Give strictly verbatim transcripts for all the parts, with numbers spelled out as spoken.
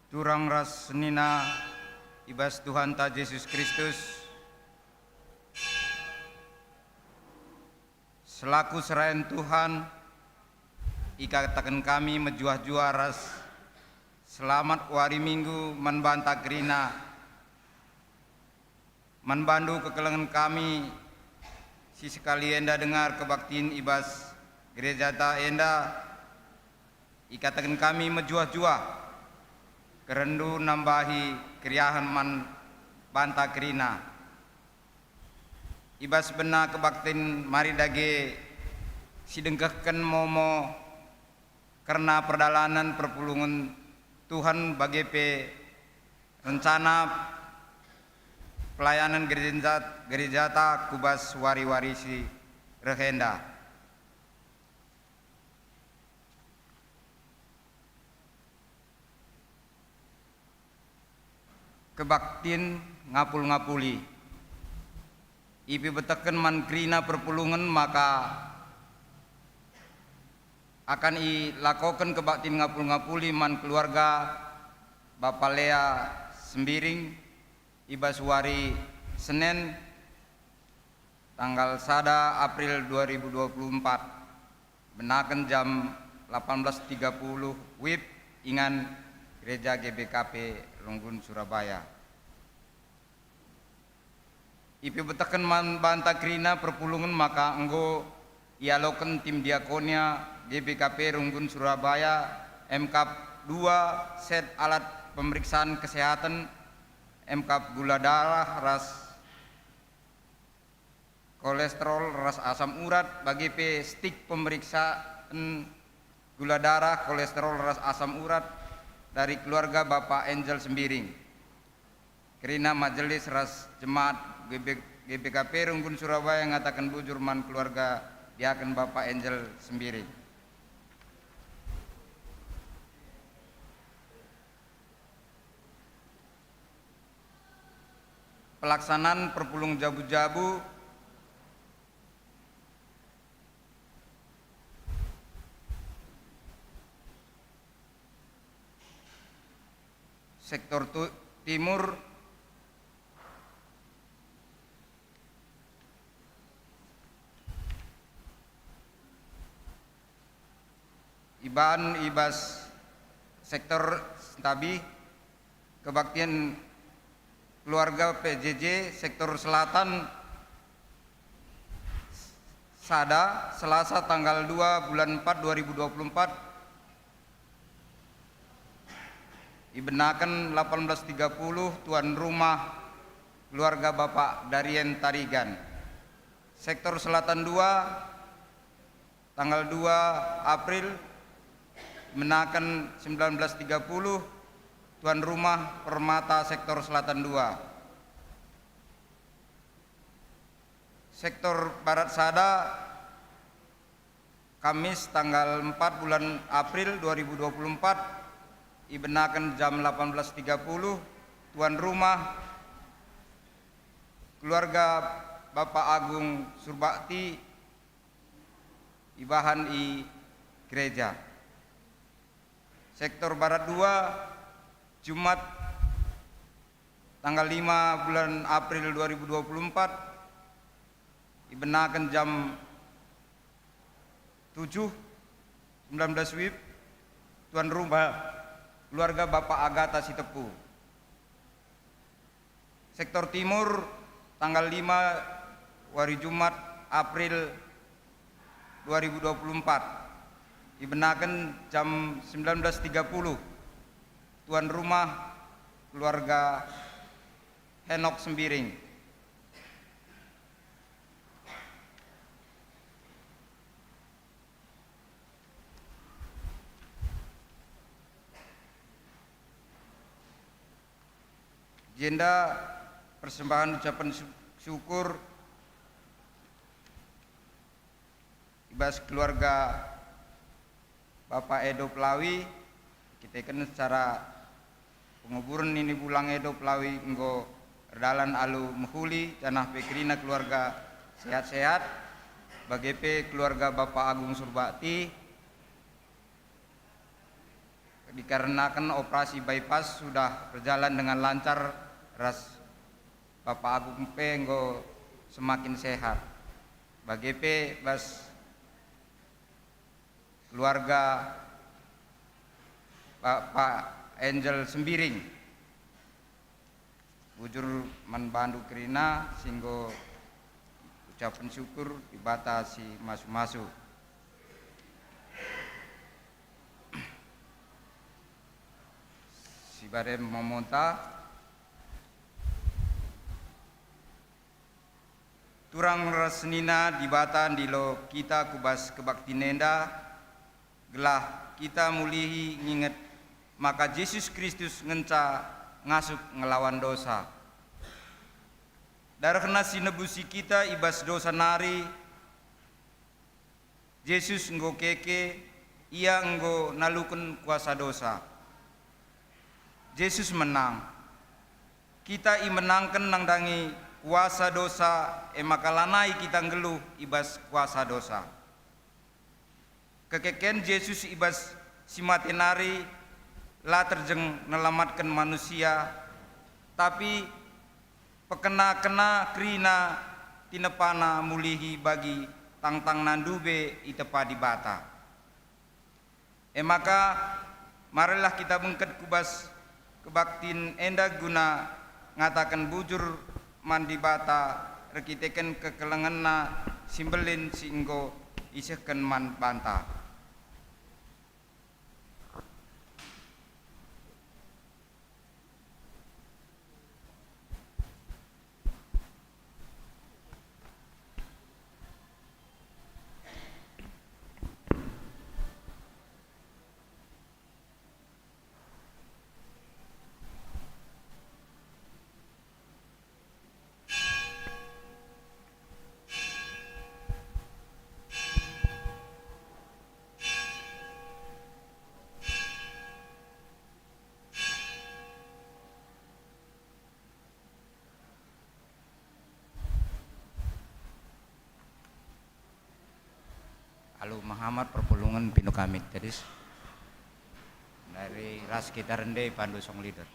Turang ras senina i bas Tuhanta Jesus Kristus, selaku serayan Tuhan, ikataken kami mejuah-juah ras selamat wari Minggu man banta kerina. Man bandu kekelengen kami si sekali enda denga kebaktin i bas gerejata enda, ikataken kami mejuah-juah kerendu nambahi keriahen man banta kerina. I bas bena kebaktin mari dage sidengkehken momo kerna perdalanen perpulungen Tuhan bage pe rencana pelayanan gereja-, gerejata ku bas wari-wari si reh enda. Kebaktin ngapul-ngapuli. Ipebetehken man kerina perpulungen maka akan ilakoken kebaktin ngapul-ngapuli man keluarga Bapa Lea Sembiring i bas wari Senen, tanggal sada April dua ribu dua puluh empat, benaken jam delapan belas tiga puluh wib, ingan Gereja G B K P Runggun Surabaya. Ipebetehken man banta kerina perpulungen maka enggo ialoken tim diakonia G B K P Runggun Surabaya, M K A P dua set alat pemeriksaan kesehatan, M K A P gula darah ras kolesterol ras asam urat, bage pe stik pemeriksaan gula darah, kolesterol ras asam urat dari keluarga Bapak Angel Sembiring. Kerina majelis ras jemaat G B, G B K P Runggun Surabaya ngataken bujur man keluarga diaken Bapak Angel Sembiring. Pelaksanaan perpulung jabu-jabu sektor tu-, timur, iban i bas sektor Sentabi, kebaktin keluarga P J J sektor selatan, sada, Selasa tanggal dua bulan empat dua ribu dua puluh empat, ibenaken delapan belas tiga puluh tuan rumah keluarga Bapak Darien Tarigan. Sektor selatan dua, tanggal dua April, menaken sembilan belas tiga puluh, tuan rumah Permata Sektor Selatan dua. Sektor Barat sada, Kamis tanggal empat bulan April dua ribu dua puluh empat, ibenaken jam delapan belas tiga puluh, tuan rumah keluarga Bapak Agung Surbakti ibahan i gereja. Sektor Barat dua, Jumat, tanggal lima bulan April dua ribu dua puluh empat, ibenaken jam tujuh, sembilan belas wib, tuan rumah keluarga Bapak Agatha Sitepu. Sektor Timur, tanggal lima, wari Jumat, April dua ribu dua puluh empat, ibenaken jam sembilan belas tiga puluh, tuan rumah keluarga Henok Sembiring. Jenda persembahan ucapan su-, syukur i bas keluarga Bapak Edo Pelawi, kiteken secara penguburen nini bulang Edo Pelawi enggo erdalan alu mehuli, janah pe kerina keluarga sehat-sehat, bage pe keluarga Bapak Agung Surbakti, dikarenaken operasi bypass sudah berjalan dengan lancar, ras Bapak Agung pe enggo semakin sehat. Bage pe bas keluarga Bapak Angel Sembiring. Bujur man bandu kerina si enggo ucapen syukur Dibata si masu-masu. Si bage mamonta, turang ras senina Dibata ndilo kita ku bas kebaktin enda, gelah kita mulihi nginget maka Jesus Kristus ngenca ngasup ngelawan dosa. Darehna si nebusi kita i bas dosa nari, Jesus enggo keke, Ia enggo naluken kuasa dosa. Jesus menang. Kita imenangken nandangi kuasa dosa, e maka lanai kita nggeluh i bas kuasa dosa. Kekeken Jesus i bas si mate nari la terjeng nelamatken manusia, tapi pekena-kena kerina tinepana mulihi bagi tangtangna ndube itepa Dibata. E maka, marilah kita bengket ku bas kebaktin enda guna ngataken bujur man Dibata erkiteken kekelengenNa si mbelin si enggo isehken man banta. Alu mehamat perpulungen pindo kami tedis. Dari ras kita rende pandu song leader.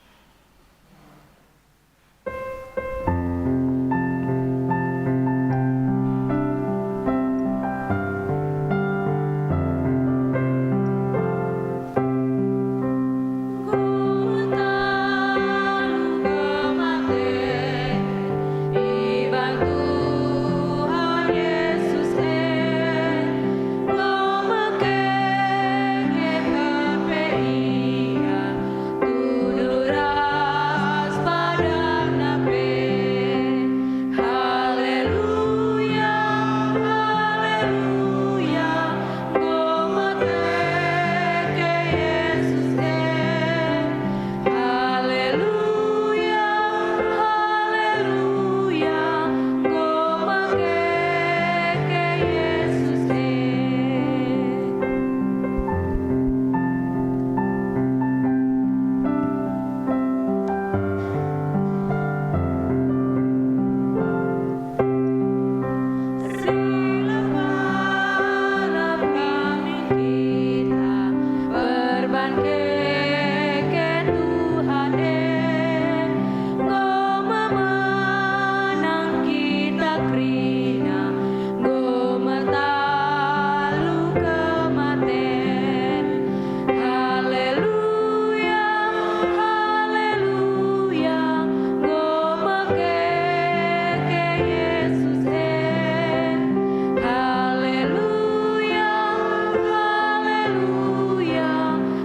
Tudu ras padanNa pe. Haleluya, haleluya, enggo mekeke Yesus e. Haleluya, haleluya, enggo mekeke Yesus e. Perban keke Tuhan e, enggo memenang kita kerina, enggo metalu kematen. Haleluya, haleluya, enggo mekeke Yesus e. Haleluya, haleluya,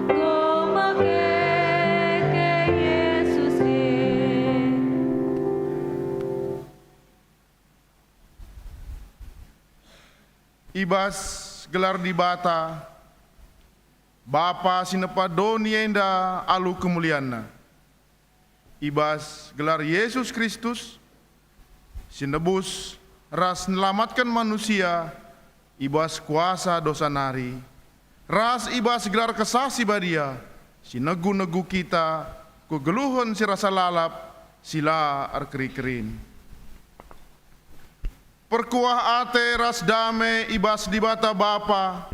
enggo mekeke Yesus e. I bas gelar Dibata, Bapa si nepa doni enda alu kemulianNa. I bas gelar Yesus Kristus, si nebus ras nelamatken manusia i bas kuasa dosa nari, ras i bas gelar Kesah Si Badia, si negu-negu kita ku geluhen si rasa lalap, si la erkeri-kerin. Perkuah ate ras dame i bas Dibata Bapa,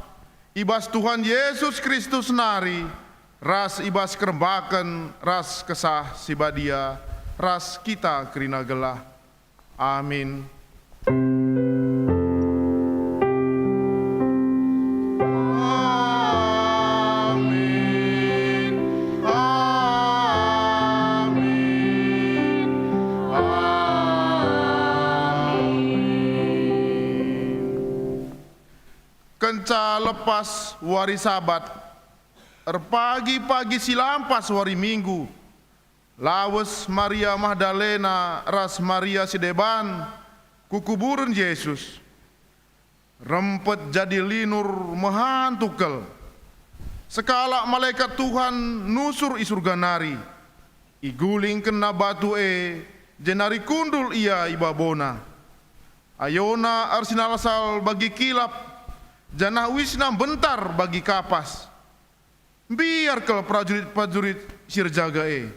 i bas Tuhan Yesus Kristus nari, ras i bas kerembaken ras Kesah Si Badia, ras kita kerina gelah. Amin. Amin. Amin. Amin. Kenca lepas wari Sabat, erpagi-pagi si lampas wari Minggu, lawes Maria Magdalena ras Maria si deban ku kuburen Jesus. Rempet jadi linur mehantuk kal. Sekalak malekat Tuhan nusur i Surga nari. Igulingkenna batu e, jenari kundul ia i babona. Ayona ersinalsal bagi kilap, janah uisna mbentar bagi kapas. Mbiar kal prajurit-prajurit si erjaga e.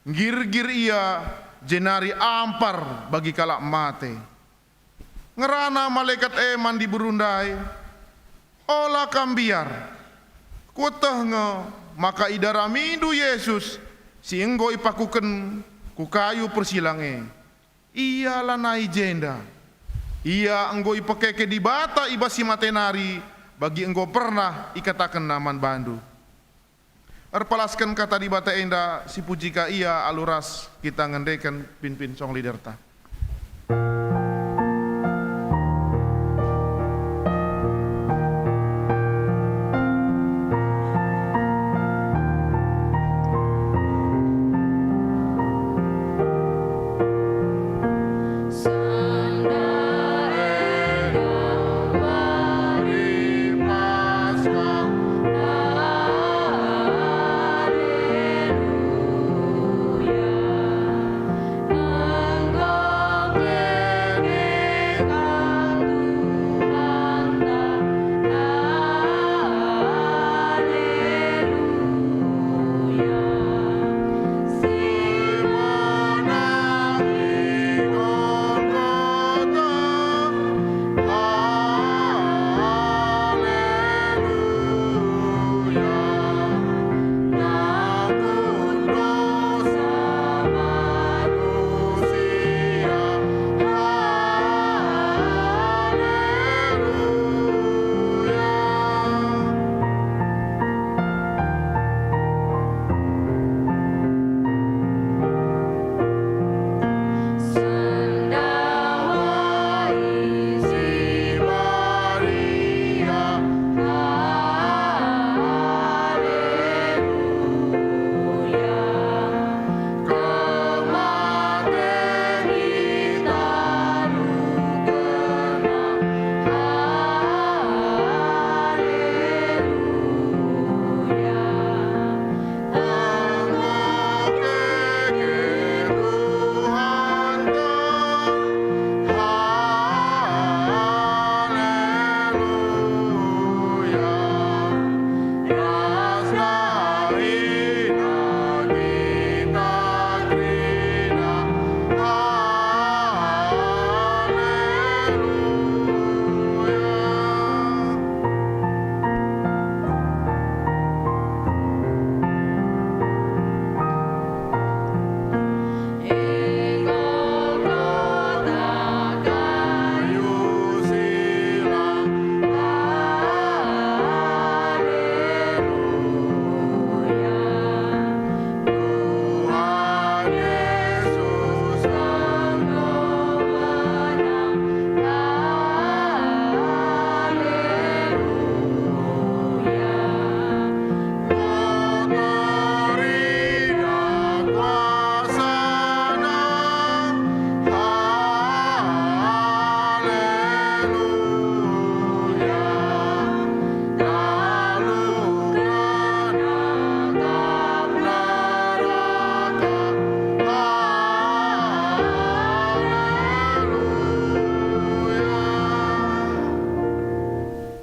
Nggirgir ia, jenari ampar bagi kalak mate. Ngerana malekat e man diberu ndai, "Ola kam mbiar. Kueteh nge maka idaramindu Jesus si enggo ipakuken ku kayu persilang e. Ia lanai i jenda. Ia enggo ipekeke Dibata i bas si mate nari, bagi enggo pernah ikatakenNa man bandu." Erpalasken Kata Dibata enda, sipuji ka Ia alu ras kita ngendeken pinpin song leaderta.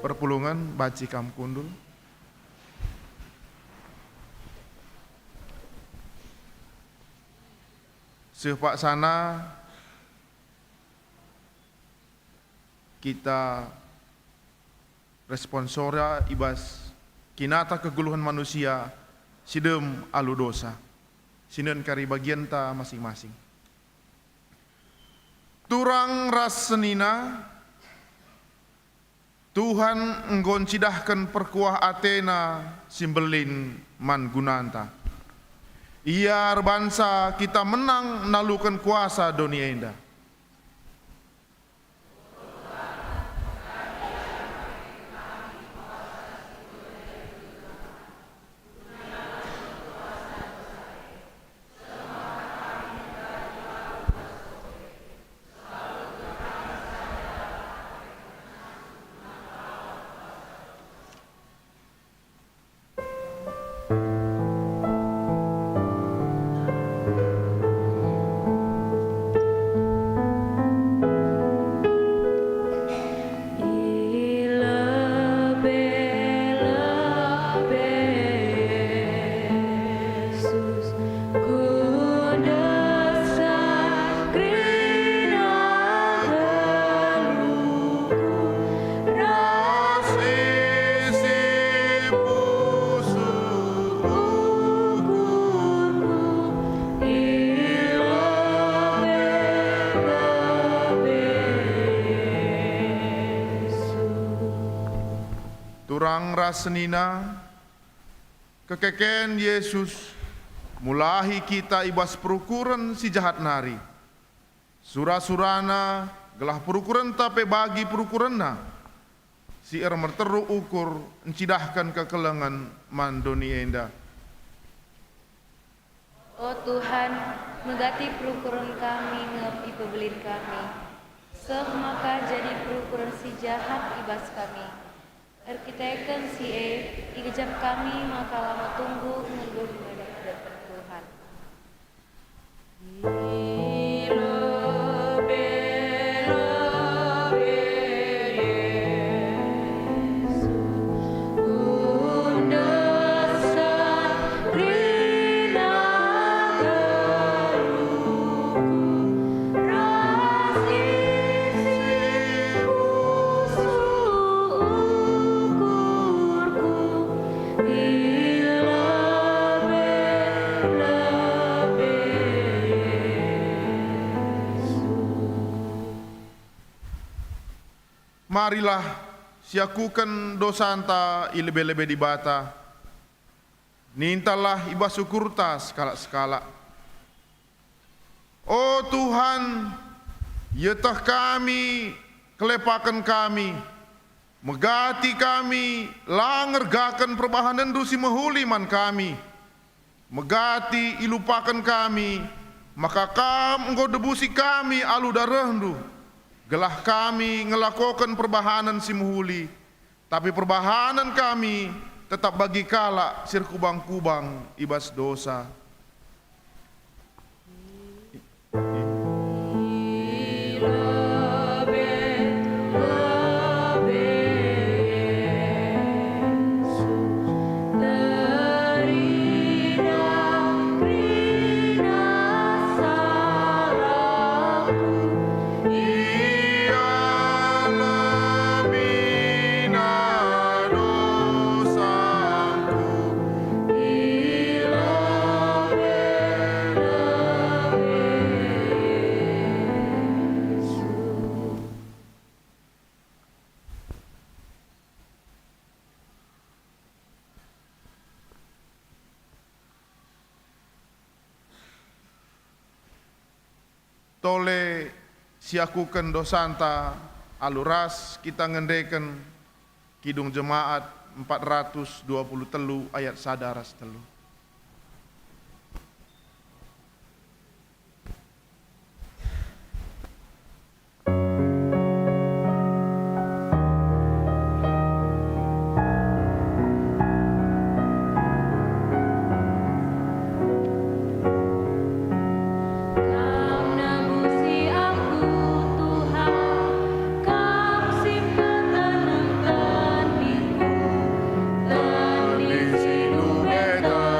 Perpulungen, banci kam kundul. Seh paksana kita responsora i bas kinata kegeluhen manusia, si dem alu dosa, si nen kari bagianta masing-masing. Turang ras senina, Tuhan enggo ncidahken perkuah ateNa si mbelin man gunanta. Ia erbansa kita menang naluken kuasa doni enda. Turang ras senina, kekeken Jesus mulahi kita i bas perukuren si jahat nari. Sura-surana gelah perukurenta pe bagi perukurenNa si ermeteruk ukur ncidahken kekelengen man doni enda. O Tuhan, megati perukuren kami nge ipebelin kami, seh maka jadi perukuren si jahat i bas kami. Erkiteken si e, igejap kami maka la metunggung nge enggo ngadep-ngadepen Tuhan. Marilah siakuken dosanta i lebe-lebe Dibata. Nintalah i bas ukurta sekalak-sekalak. O Tuhan, ieteh kami kelepaken kami, megati kami la ngergaken perbahanenNdu si mehuli man kami. Megati ilupaken kami maka Kam enggo debusi kami alu darehndu, gelah kami ngelakoken perbahanen si mehuli. Tapi perbahanen kami tetap bagi kalak si erkubang-kubang i bas dosa. Ia lebihna dosangku, i lebe-lebe Yesus. Tole siakuken dosanta alu ras kita ngendeken Kidung Jemaat empat ratus dua puluh telu ayat sada ras telu. Kam nebusi aku, Tuhan, Kam si mpetenehken diriku, tendis si lubeta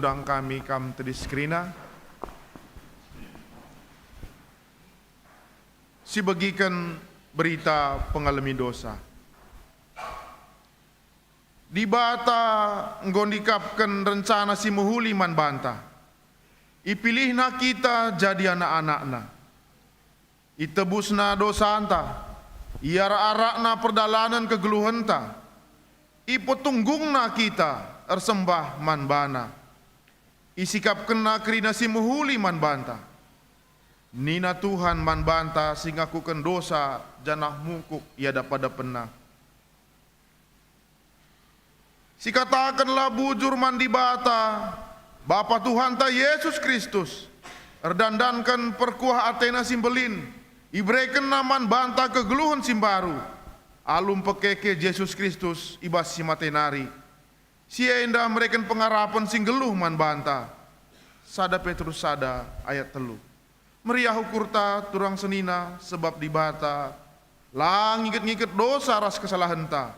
Dang kami kam tedis kerina, sibegiken berita pengalemi dosa. Dibata enggo nikapken rencana si mehuli man banta. IpilihNa kita jadi anak-anakNa. ItebusNa dosanta, iarak-arakNa perdalanen kegeluhenta, ipetunggungNa kita ersembah man baNa. IsikapkenNa kerina si mehuli man banta. Nina Tuhan man banta si ngakuken dosa janah mukuk i adap-adepenNa. Sikatakenlah bujur man Dibata, Bapa Tuhanta Jesus Kristus, erdandanken perkuah ateNa si mbelin, iberekenNa man banta kegeluhen si mbaru, alu mpekeke Jesus Kristus i bas si mate nari. Si enda mereken pengarapen si nggeluh man banta. Sada Petrus sada ayat telu. Meriah ukurta turang senina, sebab Dibata la ngiket-ngiket dosa ras kesalahenta.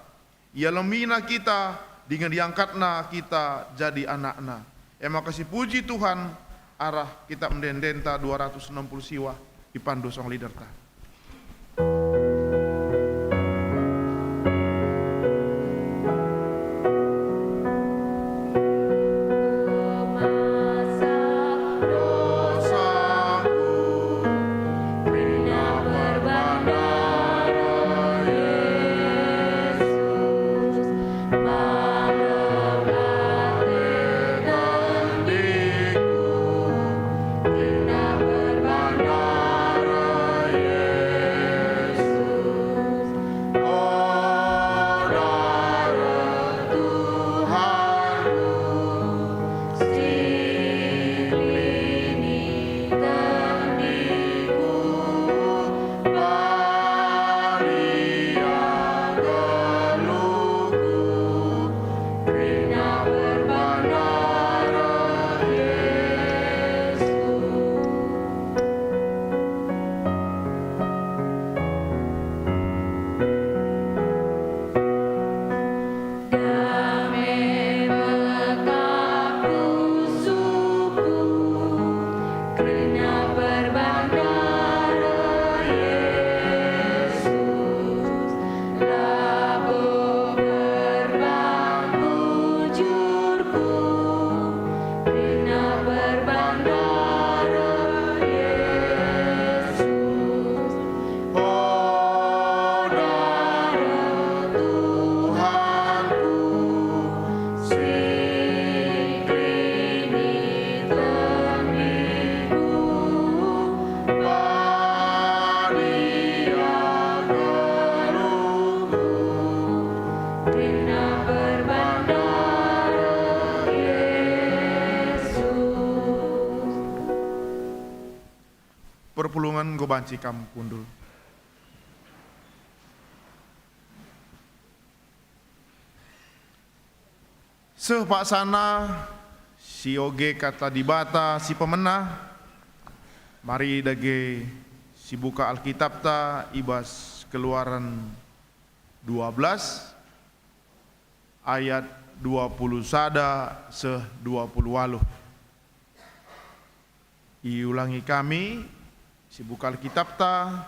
Ialemina kita dingen iangkatNa kita jadi anakNa. E maka sipuji Tuhan arah Kitap Ende-endenta dua ratus enam puluh siwah, ipandu song leaderta. Dame mekap pusuhku kerna perbahan dareh Yesus, labo perbahan bujurku kerna perbahan dareh Yesus. O dareh Tuhanku, si ngkelini tendiku, badia geluhku, kerna perbahan dareh Yesus. Perpulungen enggo banci kam kundul. Seh paksana sioge Kata Dibata si pemena, mari dage sibuka Alkitapta i bas Keluaran dua belas ayat dua puluh sada seh dua puluh waluh. Iulangi kami, sibuka Alkitapta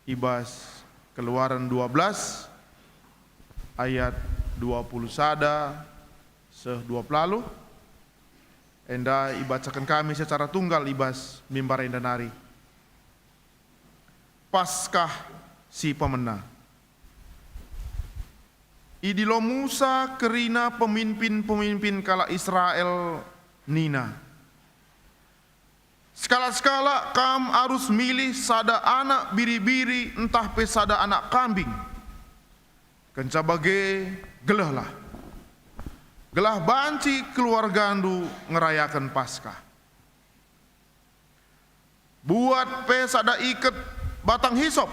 i bas Keluaran dua belas ayat dua puluh sada seh dua puluh waluh. Enda ibacaken kami secara tunggal i bas mimbar enda nari. Paskah si pemena. Idilo Musa kerina peminpin-peminpin kalak Israel nina, "Sekalak-sekalak kam arus milih sada anak biri-biri ntah pe sada anak kambing. Kenca bage, gelehlah, gelah banci keluargandu ngerayaken Paskah. Buat pe sada iket batang hisop,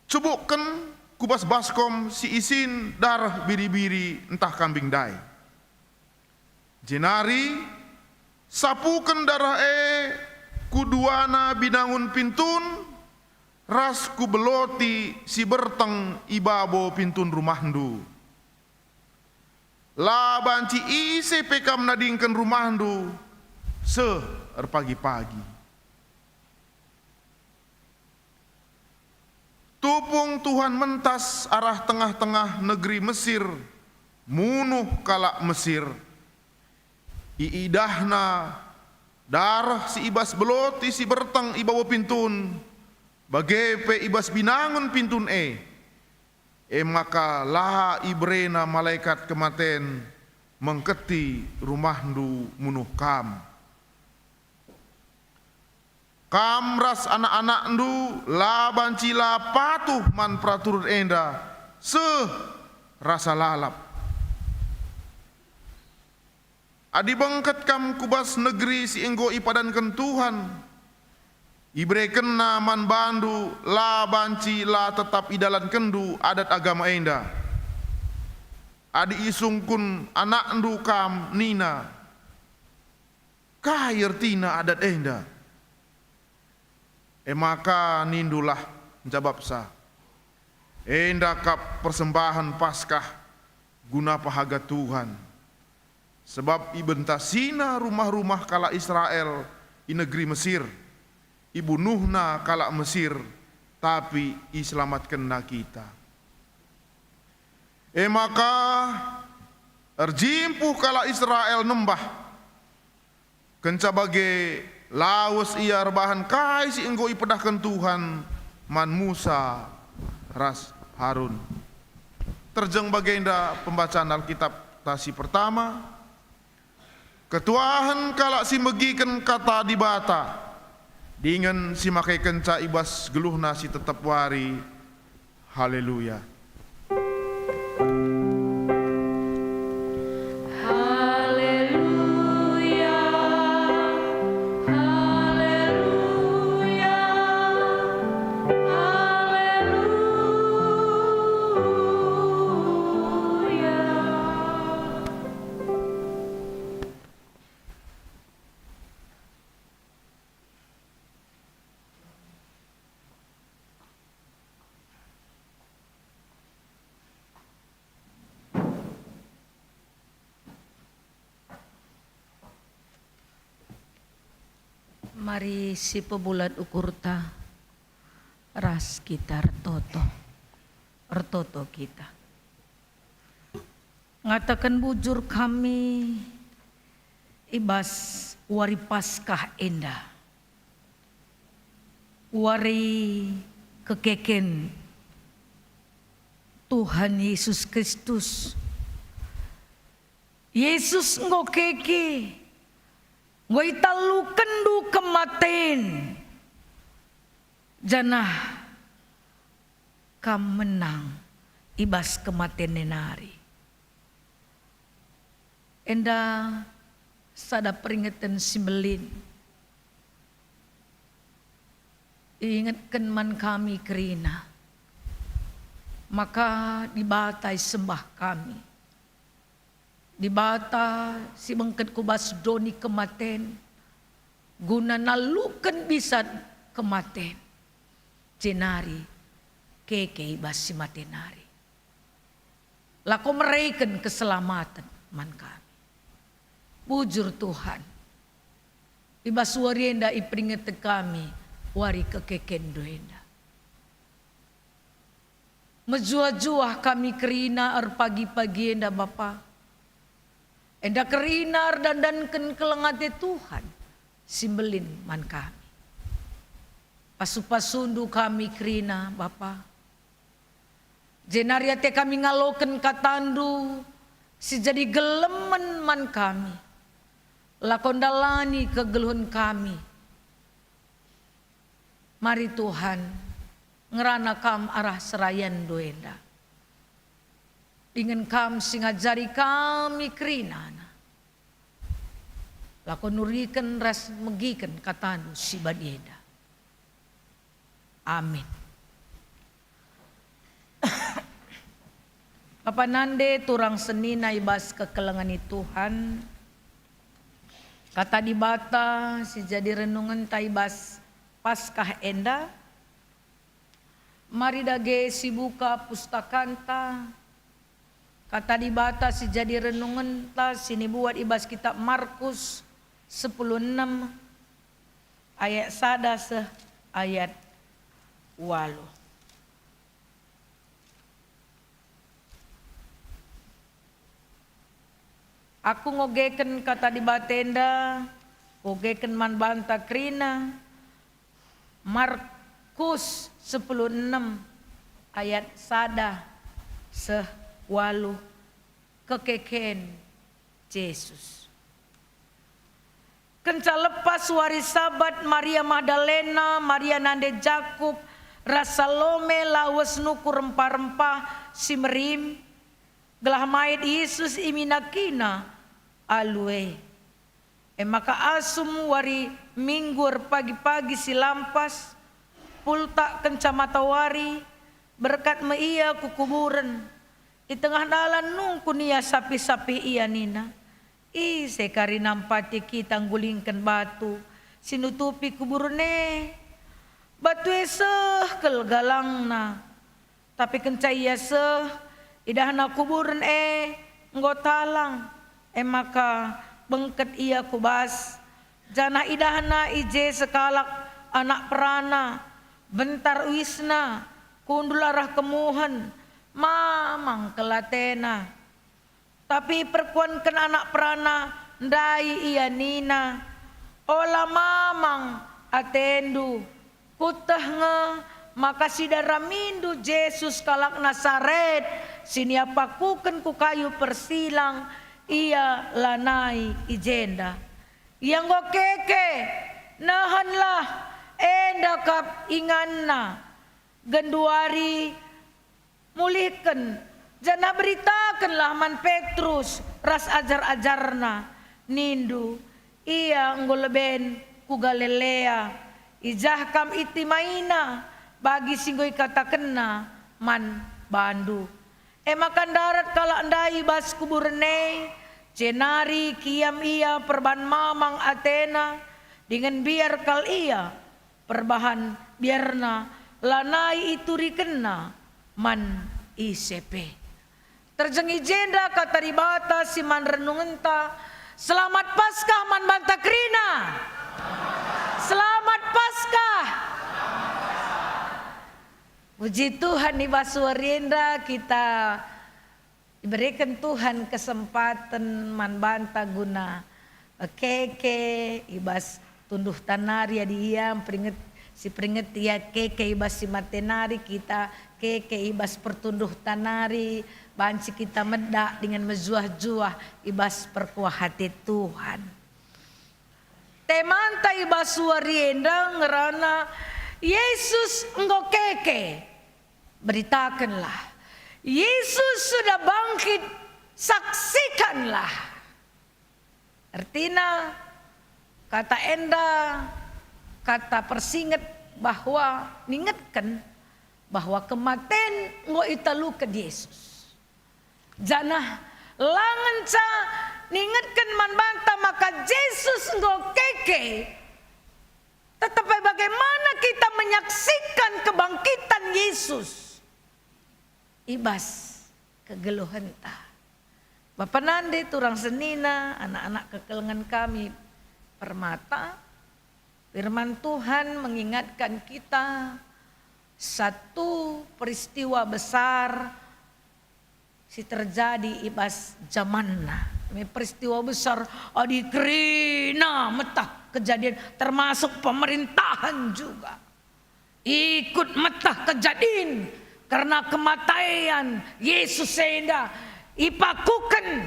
cubukken ku bas baskom si isin dareh biri-biri ntah kambing ndai. Jenari sapuken dareh e ku duana binangun pintun ras ku beloti si berteng i babo pintun rumahndu. la banci ise pe kam nadingken rumahndu seh erpagi-pagi. Tupung Tuhan mentas arah tengah-tengah negeri Mesir, munuh kalak Mesir. IidahNa dareh si i bas beloti si berteng i babo pintun, bage pe i bas binangun pintun e. E maka la ibereNa malekat kematen mengketi rumahndu munuh kam. Kam ras anak-anakndu la banci la patuh man peraturen enda seh rasa lalap. Adi bengket kam ku bas negeri si enggo ipadanken Tuhan, iberekenNa man bandu, la banci la tetap idalankenndu adat agama enda. Adi isungkun anakndu kam nina, "Kai ertina adat enda?" E maka nindulah njabapsa, "Enda kap persembahen Paskah guna pehaga Tuhan, sabap ibentasiNa rumah-rumah kalak Israel i negeri Mesir. IbunuhNa kalak Mesir, tapi iselamatkenNa kita." E maka erjimpuh kalak Israel nembah. Kenca bage, lawes ia erbahan kai si enggo ipedahken Tuhan man Musa ras Harun. Terjeng bagenda pembacaan Alkitab tasi pertama. Ketuahen kalak si megiken Kata Dibata, dingen si makaikenca i bas geluhna si tetap wari. Haleluya. Haleluya, haleluya, haleluya. Mari sipebulat ukurta ras kita ertoto. Ertoto kita. Ngataken bujur kami i bas wari Paskah enda, wari kekeken Tuhan Yesus Kristus. Yesus enggo keke, enggo italukenndu kematen, janah Kam menang i bas kematen e nari. Enda sada peringeten si mbelin. Iingetken man kami kerina maka Dibata isembah kami. Dibata si bengket ku bas doni kematen, guna naluken bisan kematen, jenari keke i bas si mate nari. Lako mereken keselamaten man kami. Bujur Tuhan, i bas wari enda iperingetken kami wari kekekenndu enda. Mejuah-juah kami kerina erpagi-pagi enda, Bapa. Enda kerina erdandanken keleng ate Tuhan si mbelin man kami. Pasu-pasundu kami kerina, Bapa. Jenari ate kami ngaloken katandu si jadi gelemen man kami. Lako ndalani kegeluhen kami. Mari Tuhan, ngerana Kam arah serayanndu enda. Dingen Kam si ngajari kami kerinana. Lako nuriken ras megiken katandu si badi enda. Amin. Bapa nande turang senina i bas kekelengen i Tuhan, Kata Dibata si jadi renungenta i bas Paskah enda, mari dage sibuka pustakanta, Kata Dibata si jadi renungenta si nibuat i bas kitab Markus sepuluh enem ayat sada seh ayat waluh. Aku ngogeken kata Dibata enda, kugeken man banta kerina, Markus sepuluh enem ayat sada seh waluh, kekeken Jesus. Kenca lepas wari Sabat, Maria Magdalena, Maria nande Jakup, ras Salome lawes nukur rempah-rempah si merim, gelah mait Yesus iminakina alu e. E maka asum wari Minggu erpagi-pagi si lampas, pultak kenca matawari, berkat me ia ku kuburen. I tengah dalan nungkun ia sapih-sapih ia nina, "Ise kari nampati kita nggulingken batu si nutupi kuburen e?" Batu e seh kal galangna. Tapi kenca ia seh, idahna kuburen e enggo talang, e maka bengket ia ku bas, janah idahna i je sekalak anak perana, bentar uisna, kundul arah kemuhen, mamang kal atena. Tapi perkuanken anak perana ndai ia nina, "Ola mamang atendu, kueteh nge maka si daramindu Jesus kalak Nasaret si niapakuken ku kayu persilang, ia lanai i jenda. Ia enggo keke, nehenlah, enda kap inganna." Genduari mulihken, janah beritakenlah man Petrus ras ajar-ajarna, nindu, "Ia enggo leben ku Galilea, i jah kam itimaina bagi si enggo ikatakenna man bandu." E maka ndarat kalak ndai i bas kuburen e, jenari kiam ia perban mamang atena, dingen mbiar kal ia. Perbahan biarna lanai iturikenna man ise pe. Terjeng i jenda kata Dibata si man renungenta. Selamat Paskah man banta kerina. Selamat Paskah. Puji Tuhan, i bas wari enda kita ibereken Tuhan kesempaten man banta guna, eh, keke i bas tunduhta nari. Adi ia mperinget, si peringet ia keke i bas si mate nari, kita keke i bas pertunduhta nari, banci kita medak dingen mejuah-juah i bas perkuah ate Tuhan. Temanta i bas wari enda ngerana Yesus enggo keke. Beritakenlah, Yesus sudah bangkit, saksikanlah. Ertina kata enda, kata persinget bahwa ningetken bahwa kematen enggo italuken Yesus. Janah la ngenca ningetken man banta maka Jesus enggo keke. Tetapi bagaimana kita menyaksikan kebangkitan Yesus i bas kegeluhenta? Bapa nande, turang senina, anak-anak kekelengen kami permata, firman Tuhan mengingatkan kita satu peristiwa besar si terjadi i bas jamanna. Me peristiwa besar, adi kerina metah kejadian, termasuk pemerintahan juga. Ikut metah kejadian kerna kematean Yesus enda, ipakuken,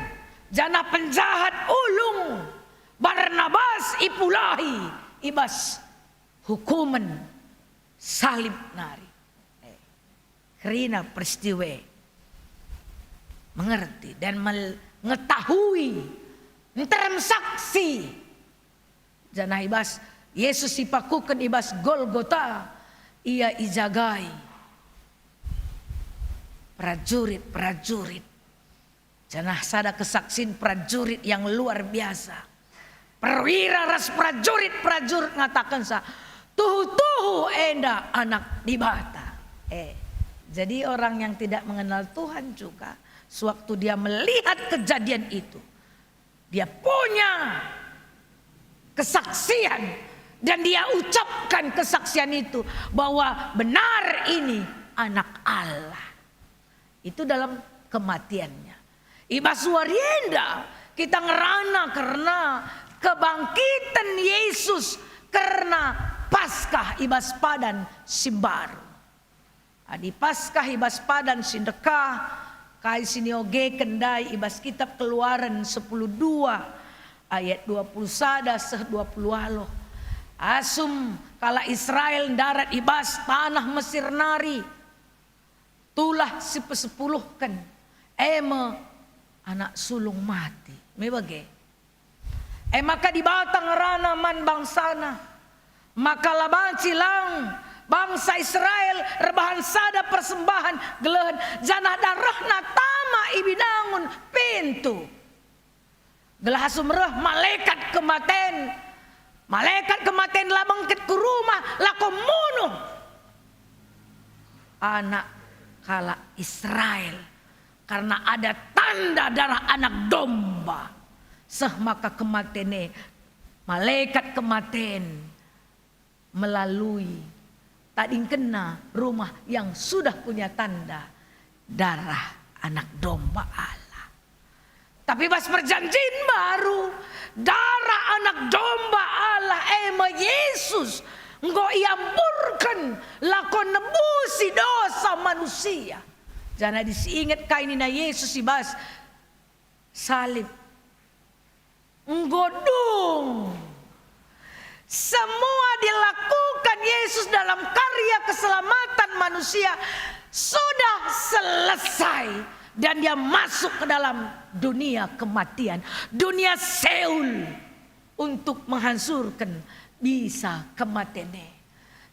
janah penjahat ulung Barnabas ipulahi i bas hukumen salib nari. Eh, kerina peristiwa e. Mengerti dan mel-, mengetahui, nterem saksi. Janah i bas Yesus ipakuken i bas Golgota, ia ijagai prajurit-prajurit. Janah sada kesaksin prajurit yang luar biasa. Perwira ras prajurit-prajurit ngatakensa, "Tuhu-tuhu enda Anak Dibata." Eh, jadi orang yang tidak mengenal Tuhan juga Sewaktu dia melihat kejadian itu, dia punya kesaksian dan dia ucapkan kesaksian itu bahwa benar ini Anak Allah. Itu dalam kematiannya. I bas wari enda kita ngerana kerna kebangkiten Yesus kerna Paskah i bas padan si mbaru. Adi Paskah i bas padan si ndekah, kai si niogeken ndai i bas Kitap Keluaren sepuluh dua ayat dua puluh sada seh dua puluh waluh. Asum kalak Israel ndarat i bas taneh Mesir nari, tulah si pesepuluhken, e me anak sulung mate. Me bage. E maka Dibata ngerana man bangsaNa, maka la banci lang bangsa Israel erbahan sada persembahen gelehen, janah darehna tama i binangun pintu. Gelah asum reh malekat kematen, malekat kematen la bengket ku rumah, lako munuh anak kalak Israel, karna ada tanda darah Anak Domba. Seh maka kematen e, malekat kematen melalui tadingkenna rumah yang sudah punya tanda darah Anak Domba Allah. Tapi bas perjanjin baru, darah Anak Domba Allah, e me Yesus, enggo iamburken lako nebusi dosa manusia. Janah adi siinget kai nina Yesus i bas salib, enggo dung. Semua dilakukan Yesus dalam karya keselamatan manusia sudah selesai, dan Dia masuk ke dalam dunia kematian, dunia Seol, untuk menghancurkan bisa kematen e.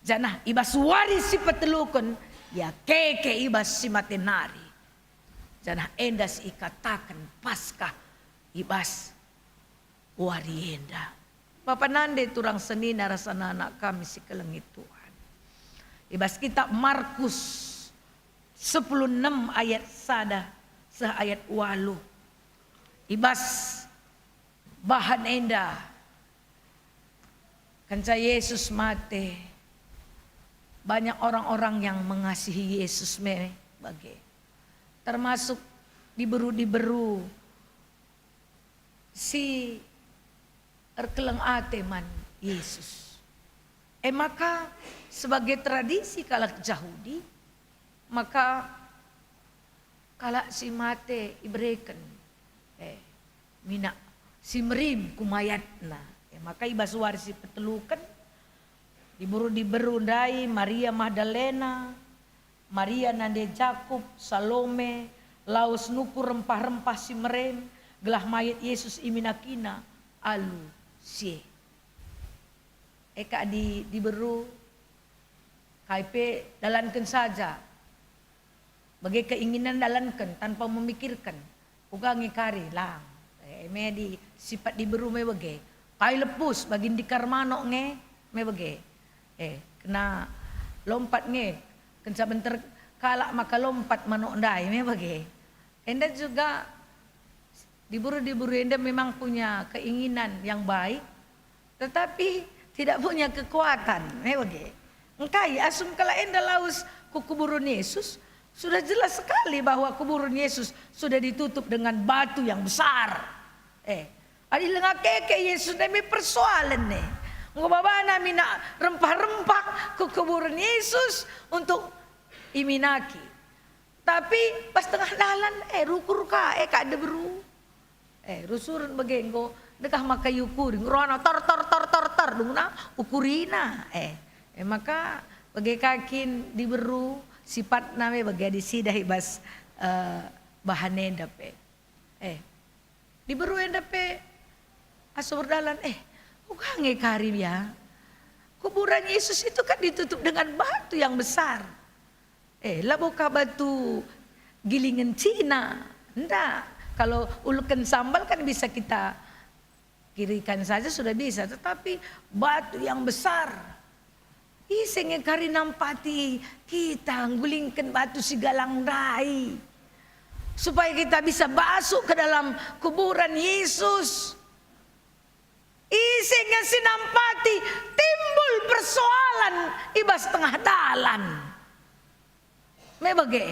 Janah i bas wari si peteluken, Ia keke i bas si mate nari. Janah enda si ikataken Paskah i bas wari enda. Bapa nande turang senina ras anak-anak kami si kelengi Tuhan. I bas Kitap Markus sepuluh enem ayat sada seh ayat waluh. I bas bahan enda, kenca Yesus mate, banyak orang-orang yang mengasihi Yesus me bage, termasuk diberu-diberu si erkeleng ate man Yesus. E maka, sebagai tradisi kalak Jahudi, maka kalak si mate ibereken, eh, minak si merim ku mayatna. E maka i bas wari si peteluken, diberu-diberu ndai, Maria Magdalena, Maria nande Jakup, Salome, lawes nukur rempah-rempah si merem, gelah mayat Yesus iminakina alu si e. E kak di, diberu, kai pe dalanken saja. Bage keinginan dalanken tanpa memikirken. Uga nge kari lang. E, me di sipat diberu me bage. Kai lepus bagi ndikar manok nge me bage. E, kena lompat nge. Kenca benter kalak maka lompat manok ndai me bage. Enda juga diberu-diberu enda memang punya keinginan yang baik, tetapi tidak punya kekuatan, me bage. Engkai asum kalak enda lawes ku kuburen Yesus, sudah jelas sekali bahwa kuburen Yesus sudah ditutup dengan batu yang besar. Eh, adi langa keke Yesus ndai me persoalen e. Enggo babana minak rempah-rempah ku kuburen Yesus untuk iminaki. Tapi pas tengah dalan, eh, rukur ka, eh, kak diberu. Eh, rusuren bage enggo, dekah maka iukuri, ngerana tar, tar, tar, tar, tar, dungna ukurina. Eh, eh, maka bage ka kin diberu, sipatna me bage disidah i bas, eh, bahan enda pe. Eh, diberu enda pe asum erdalan, eh, uga nge kari ya. Kuburan Yesus itu kan ditutup dengan batu yang besar. Eh, labo ka batu gilingen Cina. Ndak. Kalau uleken sambal kan bisa kita kirikan saja sudah bisa, tetapi batu yang besar. Ise nge kari nampati kita nggulingken batu si galang ndai? Supaya kita bisa masuk ke dalam kuburan Yesus. Ise nge si nampati timbul persoalan i bas tengah dalan? Me bage.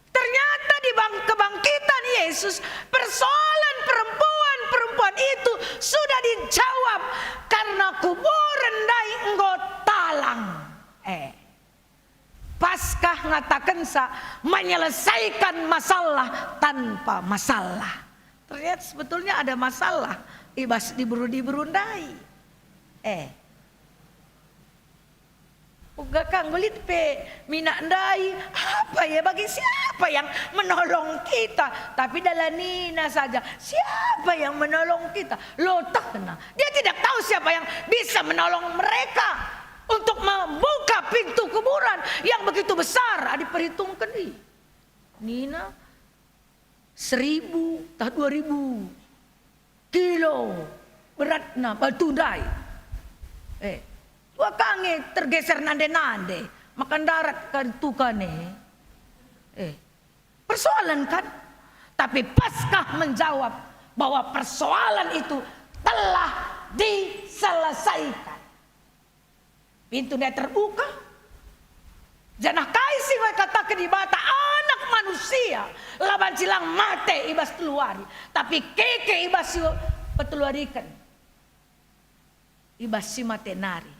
Ternyata di bang-, kebangkitan Yesus, persoalan perempuan-perempuan itu sudah dijawab karena kuburen ndai enggo talang. Eh. Paskah ngatakenca menyelesaikan masalah tanpa masalah. Ternyata sebetulnya ada masalah i bas diberu-diberu ndai. Eh. Uga ka nggo lit pe minak ndai, apa ya, bagi siapa yang menolong kita? Tapi dalanina saja, siapa yang menolong kita? Lotehna. Dia tidak tahu siapa yang bisa menolong mereka untuk membuka pintu kuburan yang begitu besar, adi perhitungken i. Nina, seribu tah dua ribu kilo beratna batu ndai. Eh, tua ka nge tergeser nande-nande, maka ndarat ka tukane. Eh, persoalan kan? Tapi Paskah menjawab bahwa persoalan itu telah diselesaikan. Pintu ndai terbuka. Janah kai si nggo ikataken Dibata, Anak Manusia la banci lang mate i bas telu wari, tapi keke i bas si peteluwariken, i bas si mate nari.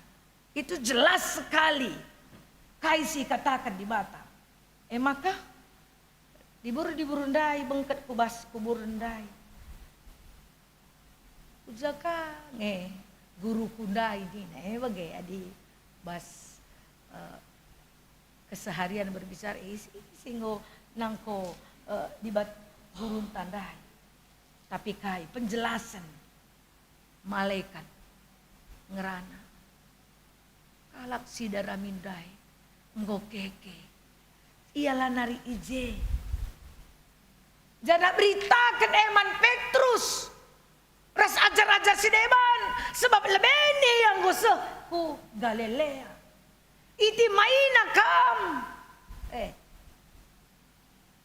Itu jelas sekali kai si ikataken Dibata. E maka, diberu-diberu ndai bengket ku bas kuburen ndai. Uja ka nge guruku ndai nina, e bage adi bas, eh, keseharian berbicara, eh, isi, isi enggo nangko, eh, dibat gurunta ndai. Tapi kai penjelasen malaikat ngerana? Kalak si daramindai enggo keke. Ia la nari i je. Janah beritaken e man Petrus ras ajar-ajar si deban, sebab lebe nia ia enggo seh ku Galilea. Itimaina kam. Eh.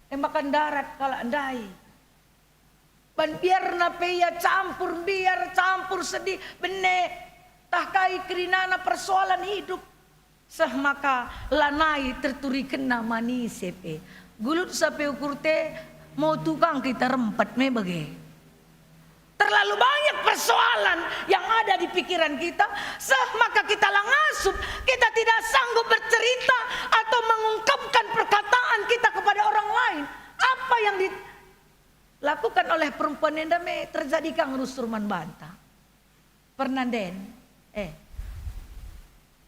E maka ndarat kalak ndai. Ban biarna pe ia campur mbiar, campur sedih, bene, tah kai kerinana persoalan hidup, seh maka lanai terturikenna man ise pe. Gulut sape ukur te, mau tukang kita rempet me bage. Terlalu banyak persoalan yang ada di pikiran kita, seh maka kita la ngasup, kita tidak sanggup bercerita atau mengungkapkan perkataan kita kepada orang lain. Apa yang dilakukan oleh perempuan enda me terjadi ka ngerusur man banta. Pernah nden, eh,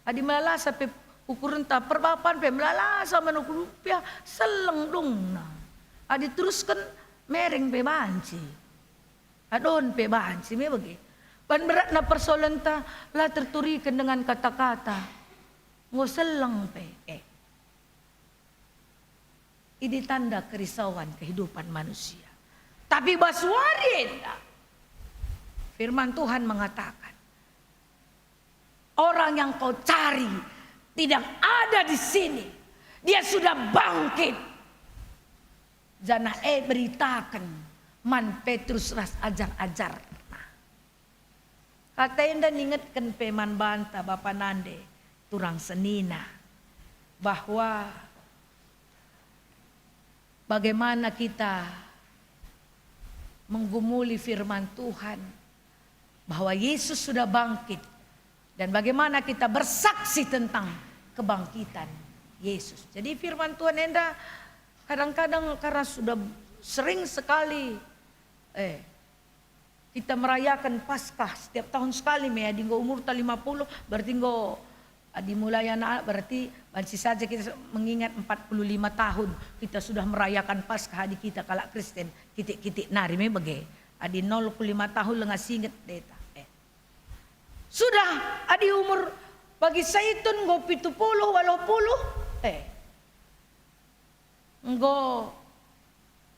adi melalasa pe ukurenta, perbapan pe melalasa man ukur rupiah, seleng dungna. Adi terusken, mereng pe banci. Adon pe banci me bage. Ban beratna persoalenta la terturiken dengan kata-kata. Enggo seleng pe. Eh. Ini tanda kerisauan kehidupan manusia. Tapi bas wari enda, firman Tuhan mengatakan, "Orang yang kau cari tidak ada di sini. Dia sudah bangkit." Janah e beritaken man Petrus ras ajar-ajarna. Kata enda ningetken pe man banta bapa nande turang senina, bahwa bagaimana kita menggumuli firman Tuhan, bahwa Yesus sudah bangkit, dan bagaimana kita bersaksi tentang kebangkitan Yesus. Jadi, firman Tuhan enda kadang-kadang karena sudah sering sekali, eh, kita merayakan Paskah setiap tahun sekali me, adi enggo umurta lima puluh, berarti enggo, adi mulai anak-anak, berarti banci saja kita mengingat empat puluh lima tahun kita sudah merayakan Paskah, adi kita kalak Kristen, kitik-kitik nari me bage. Adi nol puluh lima tahun langa singet deta. Eh. Sudah adi umur bagi Saitun enggo pitu puluh, waluh puluh, eh. Enggo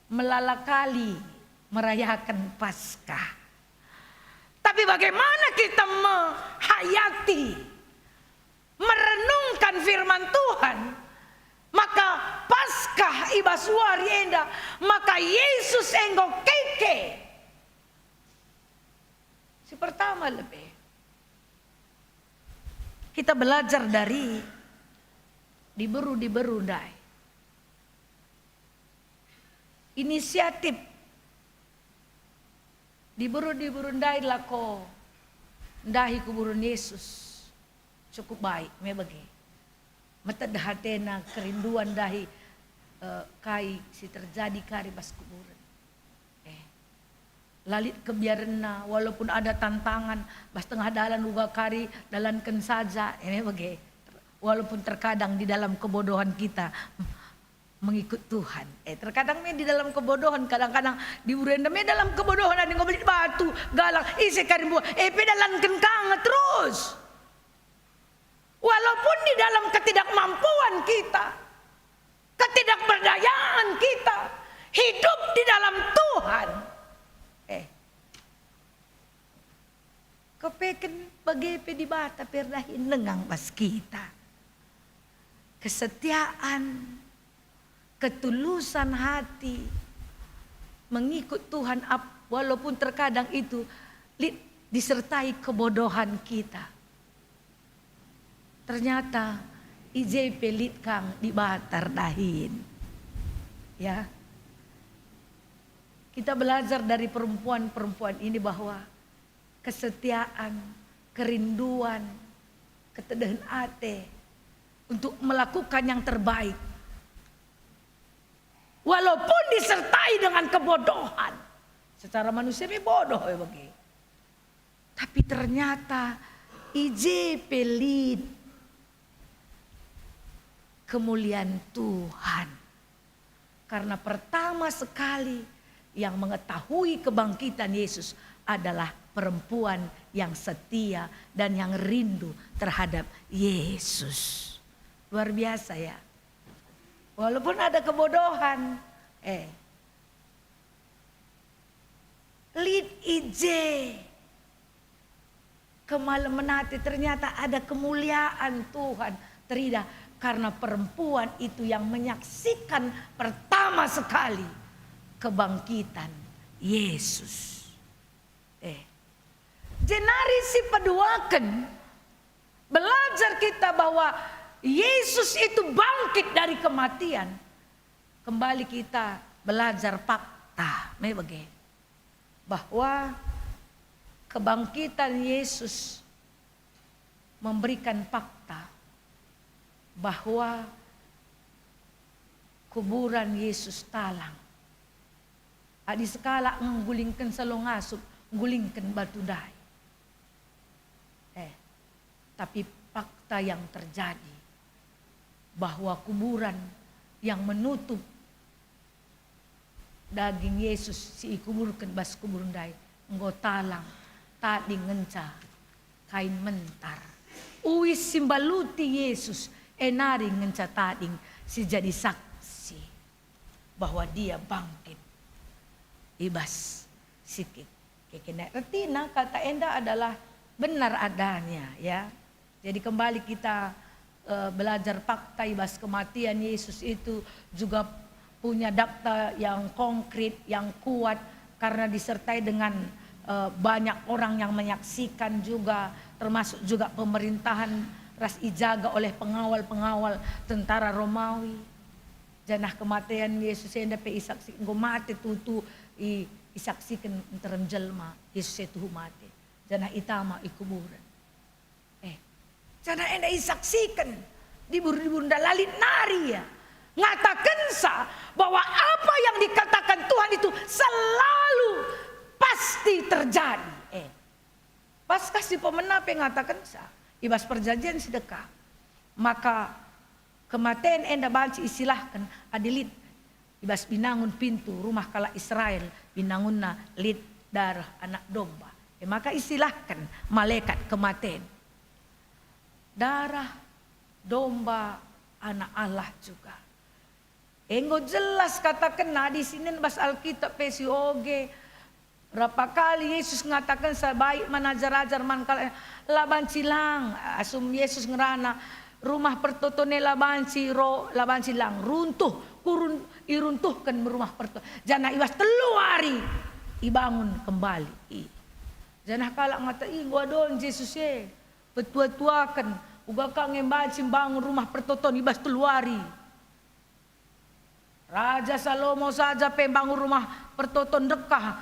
melala kali merayaken Paskah. Tapi bagaimana kita menghayati, merenungkan firman Tuhan, maka Paskah i bas wari enda Yesus enggo keke. Si pertama lebe, kita belajar dari diberu-diberu ndai. Inisiatif diberu-diberu ndai lako ndahi kuburen Yesus cukup baik me bage. Meted hatena, kerinduan ndahi, eh, kai si terjadi kari bas kuburen. Eh, la lit kebiarenna, walaupun ada tantangan, bas tengah dalan uga kari dalanken saja, eh, bage. Walaupun terkadang di dalam kebodohan kita mengikut Tuhan. Eh, terkadang me di dalam kebodohan, kadang-kadang di urenda me dalam kebodohan, ada ngobelit batu, galang, ise kari mbuah, eh, pe dalanken ka nge terus. Walaupun di dalam ketidakmampuan kita, ketidakberdayaan kita, hidup di dalam Tuhan. Eh. Kepeken bage pe Dibata pe erdahin lengang bas kita. Kesetiaan, ketulusan hati, mengikut Tuhan ap-, walaupun terkadang itu lit disertai kebodohan kita. Ternyata i je pe lit kang Dibata erdahin. Ya. Kita belajar dari perempuan-perempuan ini bahwa kesetiaan, kerinduan, ketedehen ate untuk melakukan yang terbaik. Walaupun disertai dengan kebodohan. Secara manusia me bodoh e bage. Tapi ternyata i je pe lit kemulian Tuhan. Karena pertama sekali yang mengetahui kebangkitan Yesus adalah perempuan yang setia dan yang rindu terhadap Yesus. Luar biasa ya. Walaupun ada kebodohan, eh, lit i je kemalemen ate, ternyata ada kemuliaan Tuhan teridah karena perempuan itu yang menyaksikan pertama sekali kebangkitan Yesus. Eh, jenari si peduaken, belajar kita bahwa Yesus itu bangkit dari kematian. Kembali kita belajar fakta, me bage, bahwa kebangkitan Yesus memberikan fakta bahwa kuburan Yesus talang. Adi sekalak nggulingken salo ngasup, nggulingken batu ndai. Eh, tapi fakta yang terjadi bahwa kuburan yang menutup daging Yesus si ikuburken bas kubur ndai enggo talang, tading ngenca kain mentar. Uis si mbaluti Yesus e nari ngenca tading si jadi saksi bahwa Dia bangkit i bas si kekena. Ertina kata enda adalah benar adanya, ya. Jadi kembali kita, eh, belajar fakta i bas kematian Yesus itu juga punya dakta yang konkret, yang kuat, karena disertai dengan, eh, banyak orang yang menyaksikan juga, termasuk juga pemerintahan ras ijaga oleh pengawal-pengawal tentara Romawi. Janah kematen Yesus enda pe isaksi-, enggo mate tuhu i-, isaksiken nterem jelma, Yesus e tuhu mate, janah itama i kuburen. Eh, janah enda isaksiken diberu-diberu enda, la lit nari ia. Ngatakensa bahwa apa yang dikatakan Tuhan itu selalu pasti terjadi. Eh, Paskah si pemena pe ngatakensa i bas Perjanjian si Deka, maka kematen enda banci isilahken adi lit i bas binangun pintu rumah kalak Israel, binangunna lit dareh Anak Domba. E maka isilahken malekat kematen. Dareh Domba Anak Allah juga. Enggo jelas katakenna, adi sinen bas Alkitab pe si oge. Berapa kali Yesus ngatakensa, baik man ajar-ajar man kalak, la banci lang, asum Yesus ngerana, Rumah pertoton e la banci ro, la banci lang, runtuh, kurun, iruntuhken rumah pertoton. Janah i bas telu wari ibangun kembali. Janah kalak ngata, "Ih, enggo adon Jesus e, petua-tuaken, uga ka nge banci mbangun rumah pertoton i bas telu wari." Raja Salomo saja pe mbangun rumah pertoton ndekah,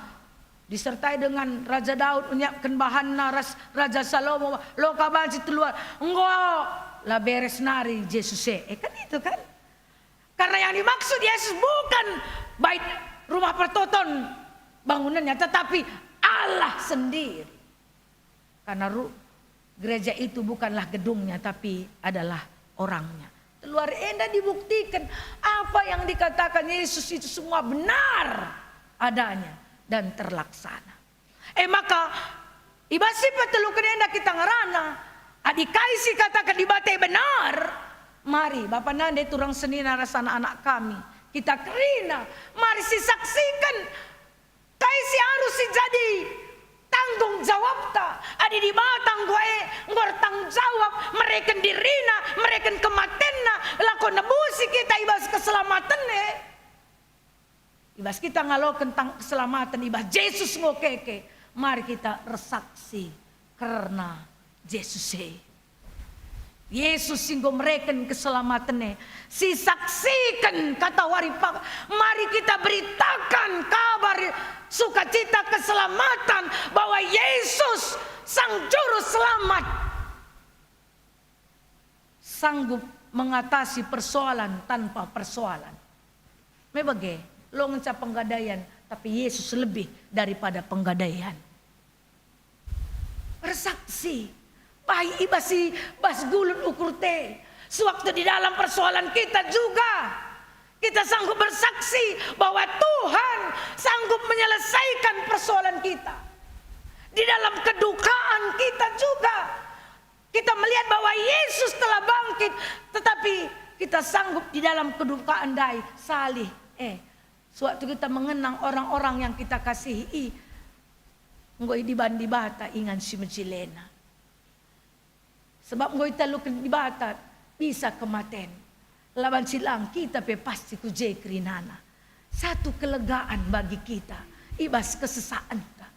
disertai dengan Raja Daud menyiapken bahanna ras Raja Salomo, lo ka banci telu wari. Enggo, la beres nari Jesus e. Eh, kan itu kan? Karena yang dimaksud Yesus bukan bait rumah pertoton bangunannya, tetapi Allah sendiri. Karena ru-, gereja itu bukanlah gedungnya, tapi adalah orangnya. Telu wari enda dibuktikan apa yang dikatakan Yesus itu semua benar adanya dan terlaksana. Eh, maka, i bas si peteluken enda kita ngerana, adi kai si kataken Dibata e benar, mari, bapa nande, turang senina ras anak-anak kami, kita kerina, mari sisaksiken kai si arus si jadi tanggung jawabta. Adi Dibata enggo e, enggo ertanggung jawab mereken dirina, mereken kematenna, lako nebusi kita i bas keselamaten e. I bas kita ngaloken tang keselamaten i bas Jesus enggo keke, mari kita ersaksi kerna Jesus e. Yesus si enggo mereken keselamaten e, sisaksiken kata wari pa-, mari kita beritakan kabar sukacita keselamatan bahwa Yesus Sang Juru Selamat sanggup mengatasi persoalan tanpa persoalan. Me bage, lo ngenca penggadaian, tapi Yesus lebih daripada penggadaian. Ersaksi, baik i bas si bas gulun ukur te. Sewaktu di dalam persoalan kita juga, kita sanggup bersaksi bahwa Tuhan sanggup menyelesaikan persoalan kita. Di dalam kedukaan kita juga, kita melihat bahwa Yesus telah bangkit, tetapi kita sanggup di dalam kedukaan ndai salih. Eh, sewaktu kita mengenang orang-orang yang kita kasihi, i, enggo idiban Dibata ingan si mejilena. Sebab enggo italuken Dibata bisa kematen. Laban si lang kita pe pasti ku je kerinana. Satu kelegaan bagi kita i bas kesesaenta,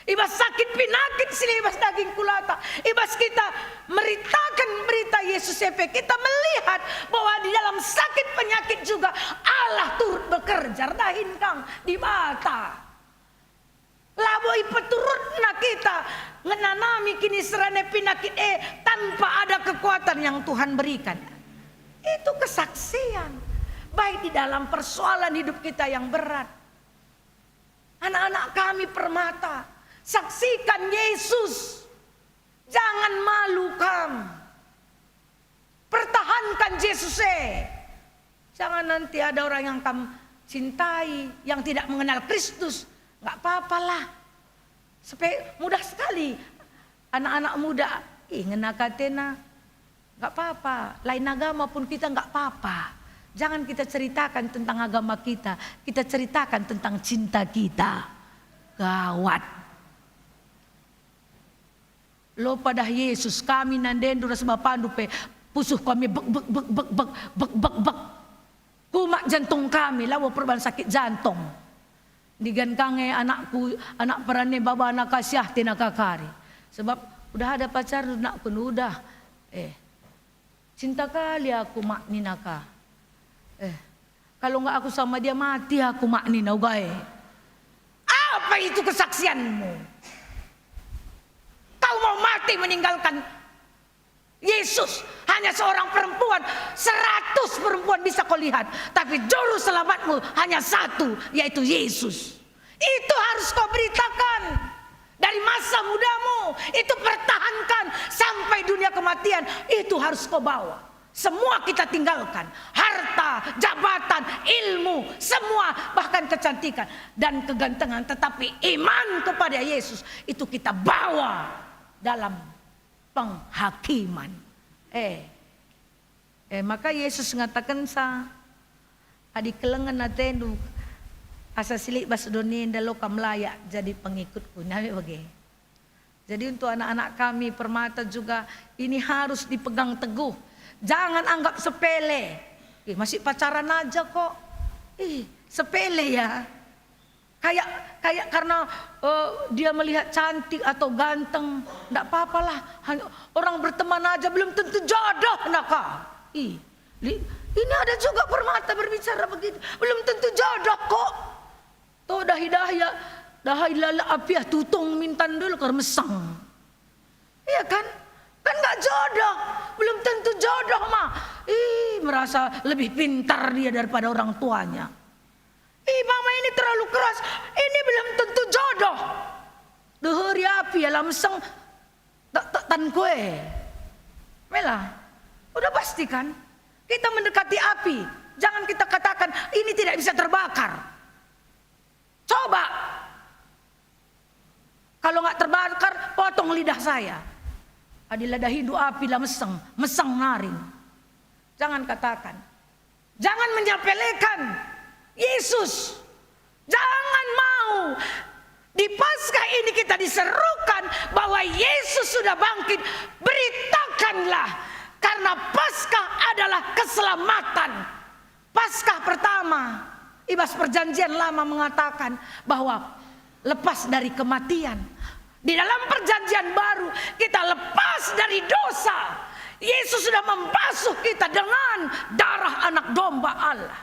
i bas sakit pinakit si lit i bas daging kulata, i bas kita meritaken berita Yesus e pe, kita melihat bahwa di dalam sakit penyakit juga Allah turut bekerja. Erdahin kang Dibata. Labo ipeturutna kita ngenanami kiniseran e, pinakit e, tanpa ada kekuatan yang Tuhan berikan. Itu kesaksian, baik di dalam persoalan hidup kita yang berat. Anak-anak kami permata, saksikan Yesus. Jangan malu kam. Pertahankan Jesus e. Jangan nanti ada orang yang kam cintai, yang tidak mengenal Kristus. Nggak apa-apalah. Sepe-, mudah sekali anak-anak muda, ih, ngena ka atena. Nggak apa-apa, lain agama pun kita nggak apa-apa. Jangan kita ceritakan tentang agama kita, kita ceritakan tentang cinta kita. Gawat. Lo padah Jesus, kami nandendu ras bapandu pe pusuh kami bek, bek, bek. Kumat jantung kami, labo perban sakit jantung. Ndigan ka nge anakku, anak perane babana ka siah tena ka kari. Sebab udah ada pacarndu anakku, udah. Eh, cinta kali aku, mak, nina ka. Eh, kalau nggak aku sama dia, mati aku, mak, nina uga e. Apa itu kesaksianmu? Kau mau mati meninggalkan Yesus? Hanya seorang perempuan, seratus perempuan bisa kau lihat, tapi juru selamatmu hanya satu, yaitu Yesus. Itu harus kau beritakan. Dari masa mudamu, itu pertahankan sampai dunia kematian, itu harus kau bawa. Semua kita tinggalkan, harta, jabatan, ilmu, semua, bahkan kecantikan dan kegantengan, tetapi iman kepada Yesus itu kita bawa dalam penghakiman. Eh, Eh, maka Yesus ngatakenca, "Adi kelengen atendu, asa si lit bas doni enda, lo kam layak jadi pengikutku." Nah, bage. Jadi, untuk anak-anak kami permata juga, ini harus dipegang teguh. Jangan anggap sepele. Ih, masih pacaran aja kok. Ih, sepele ya. Kayak, kayak karena, eh, dia melihat cantik atau ganteng, ndak apa-apalah. Hanya orang berteman aja belum tentu jodoh, naka. Ih, li-, ini ada juga permata berbicara begitu. Belum tentu jodoh kok. Tuh dahi-dahi ya, dahi lala apiah tutung mintan dulu kar meseng. Iya kan? Kan nggak jodoh, belum tentu jodoh mah. Ih, merasa lebih pintar dia daripada orang tuanya. Ih, mama ini terlalu keras, ini belum tentu jodoh. Deheri api ya lamseng, tak, tak tan kue. Mela, udah pasti kan? Kita mendekati api, jangan kita katakan, "Ini tidak bisa terbakar." Coba. Kalau nggak terbakar, potong lidah saya. Adi la dahindu api la meseng, meseng nari. Jangan katakan. Jangan menyepelekan Yesus. Jangan mau. Di Paskah ini kita diserukan bahwa Yesus sudah bangkit. Beritakanlah, karena Paskah adalah keselamatan. Paskah pertama, i bas Perjanjian Lama mengatakan bahwa lepas dari kematian. Di dalam Perjanjian Baru, kita lepas dari dosa. Yesus sudah membasuh kita dengan darah Anak Domba Allah.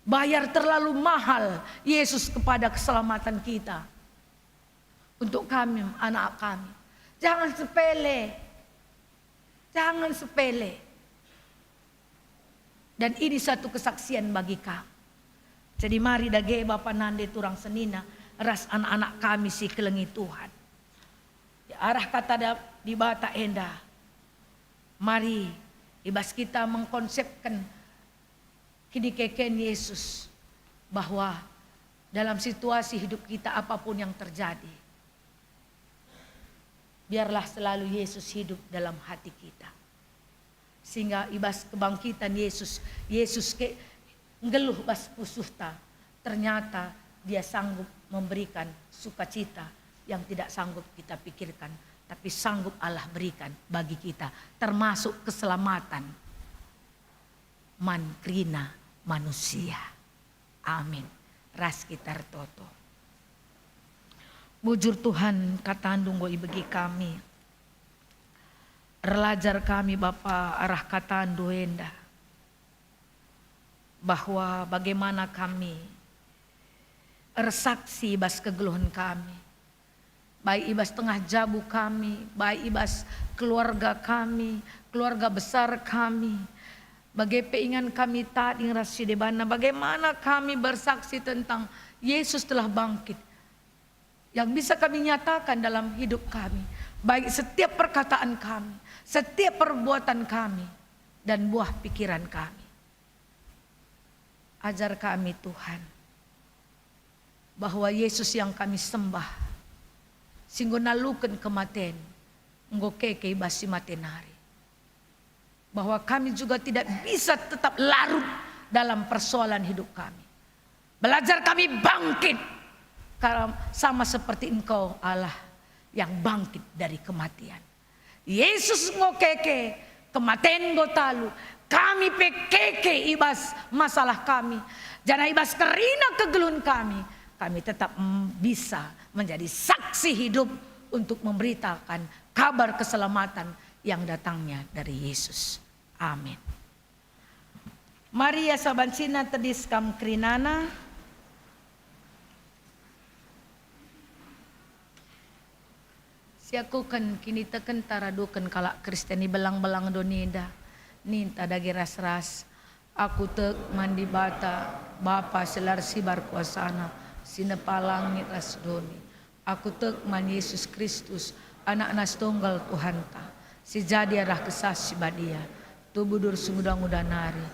Bayar terlalu mahal Yesus kepada keselamatan kita. Untuk kami, anak kami. Jangan sepele. Jangan sepele. Dan ini satu kesaksian bagi kami. Jadi mari dage bapa nande turang senina ras anak-anak kami si kelengi Tuhan. Ya, arah kata da-, Dibata enda. Mari i bas kita mengkonsepken kinikeken Yesus, bahwa dalam situasi hidup kita apapun yang terjadi, biarlah selalu Yesus hidup dalam hati kita. Sehingga i bas kebangkitan Yesus, Yesus ke nggeluh bas pusuhta, ternyata Dia sanggup memberikan sukacita yang tidak sanggup kita pikirkan, tapi sanggup Allah berikan bagi kita, termasuk keselamatan man kerina manusia. Amin. Ras kita ertoto. Bujur Tuhan, kataNdu enggo ibegi kami. Erlajar kami, Bapa, arah kataNdu enda, bahwa bagaimana kami ersaksi i bas kegeluhen kami, baik i bas tengah jabu kami, baik i bas keluarga kami, keluarga besar kami, bage pe ingan kami tading ras si debanna, bagaimana kami bersaksi tentang Yesus telah bangkit, yang bisa kami nyatakan dalam hidup kami, baik setiap perkataan kami, setiap perbuatan kami, dan buah pikiran kami. Ajar kami, Tuhan, bahwa Yesus yang kami sembah, si enggo naluken kematen, enggo keke i bas si mate nari. Bahwa kami juga tidak bisa tetap larut dalam persoalan hidup kami. Belajar kami bangkit, kal-, sama seperti Engkau, Allah, yang bangkit dari kematian. Yesus enggo keke, kematen enggo talu, kami pe keke i bas masalah kami. Janah i bas kerina kegeluhen kami, kami tetap, mm, bisa menjadi saksi hidup untuk memberitakan kabar keselamatan yang datangnya dari Yesus. Amin. Maria saban sina tedis kam kerinana. Siakuken kinitekenta raduken kalak Kristen i belang-belang doni enda, ninta dage ras-ras, "Aku tek man Dibata, Bapa si la ersibar kuasaNa, si nepa langit ras doni. Aku tek man Yesus Kristus, AnakNa si Tunggal Tuhanta, si jadi arah Kesah Si Badia, tubuh duri si nguda-nguda nari,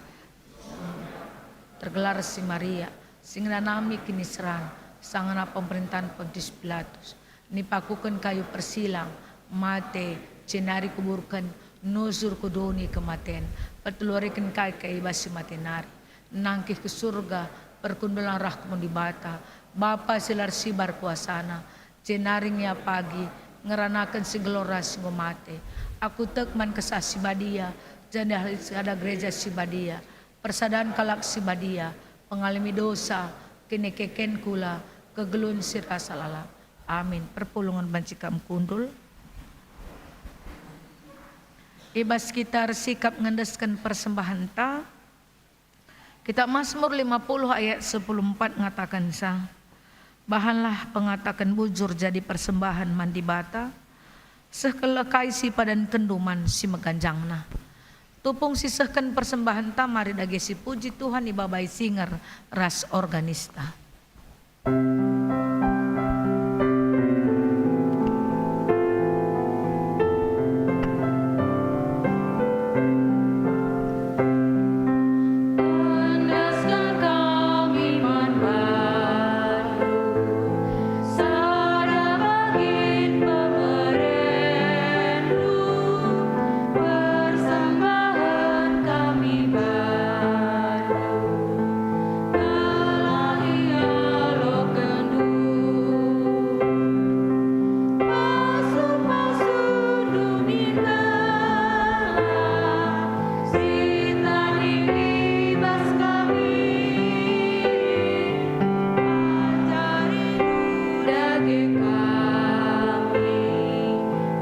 tergelar si Maria, si ngenanami kiniseran, sangana pemerintahen Pontius Pilatus. Nipakuken kayu persilang, mate, jenari kuburken, nusur ku doni kematen, peteluariken ka i bas si mate nari, nangkih ku Surga, perkundul arah ku Dibata, Bapa si la ersibar kuasaNa, jenari nge ia pagi ngeranaken si nggelora si enggo mate, Aku tek man Kesah Si Badia, janah sada Gereja Si Badia, persadan kalak si badia, pengalemi dosa, kinikekenku la, kegeluhen si rasa lalap. Amin. Perpulungen banci kam kundul. I bas kita ersikap ngendesken persembahenta, Kitab Masmur lima puluh ayat sepuluh empat ngatakenca, "Bahanlah pengataken bujur jadi persembahen man Dibata, seh kal kai si padankenndu man si meganjangna." Tupung sisehken persembahenta, mari dage sipuji Tuhan ibabai singer ras organista. Tandaskan kami man bandu, sada bagin pemerendu, persembahen kami bandu. Gelah ialokenndu. Pasu-pasundu min gelah si tading i bas kami. Ajarindu dage kami,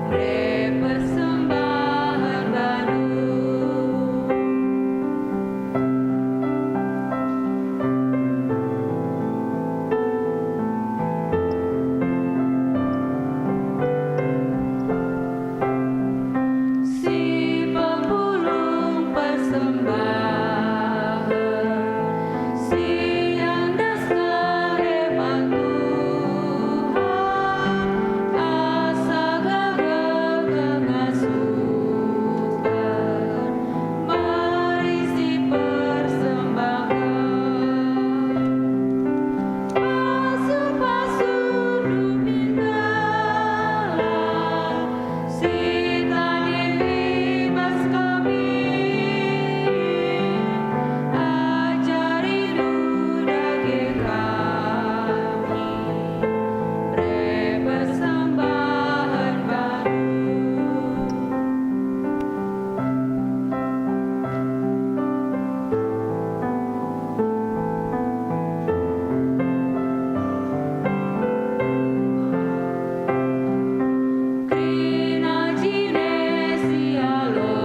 bre persembahen bandu. Si pepulung persembahen, si iendesken e man Tuhan, asa gegeh kengasupen. Mari sipersembahken pasu-pasundu min gelah si tading i bas kami. Ajarindu dage kami, bre persembahen bandu. Kerina jine sialoken,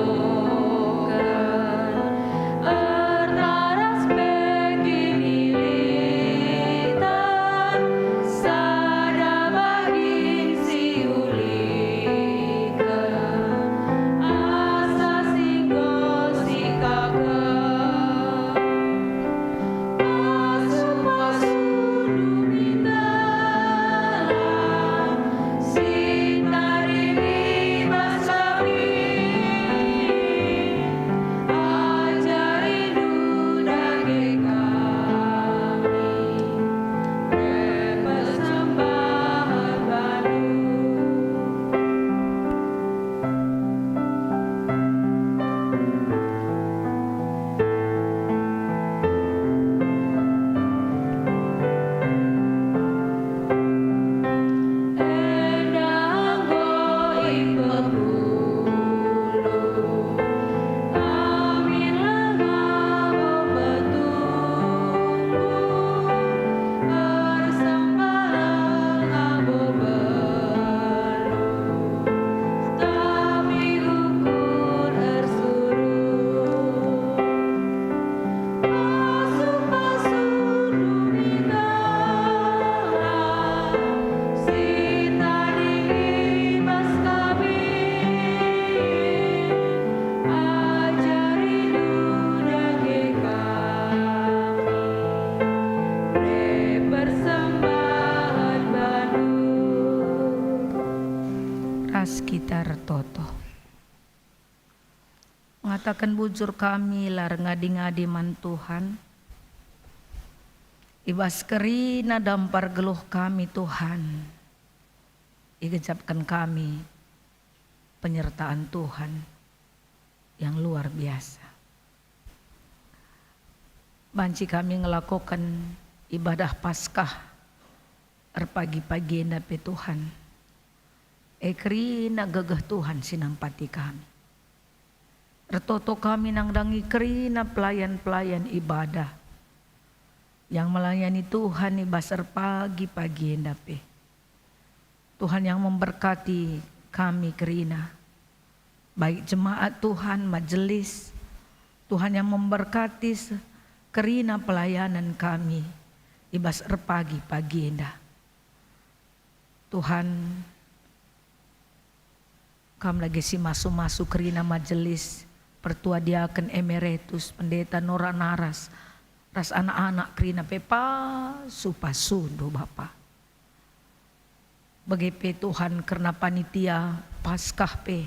ertaras pe kiniliten, sada bagin siuliken, asa si enggo sikaken. Pasu-pasundu min gelah si tading i bas kami. Ajarindu dage kami, bre persembahen bandu. Enda enggo ipepulung, amin langa labo betumbung, ersembahen labo beluh, tapi ukur ersuruh. Pasu-pasundu min gelah si tading i bas kami, ajarindu dage kami, bre persembahen bandu. Ras kita ertoto. Ngataken bujur kami la erngadi-ngadi man Tuhan. I bas kerina dampar geluh kami, Tuhan, igejapken kami penyertaan Tuhan yang luar biasa. Banci kami ngelakoken ibadah Paskah erpagi-pagi enda pe, Tuhan. E kerina gegeh Tuhan si nampati kami. Ertoto kami nandangi kerina pelayan-pelayan ibadah yang melayani Tuhan i bas erpagi-pagi enda pe. Tuhan yang memberkati kami kerina, baik jemaat Tuhan, majelis. Tuhan yang memberkati se-, kerina pelayanan kami i bas erpagi-pagi enda. Tuhan, Kam dage si masu-masu kerina majelis, pertua diaken emeritus, pendeta Nora Naras, ras anak-anak kerina pe pasu-pasundu, Bapa. Bage pe Tuhan kerna panitia Paskah pe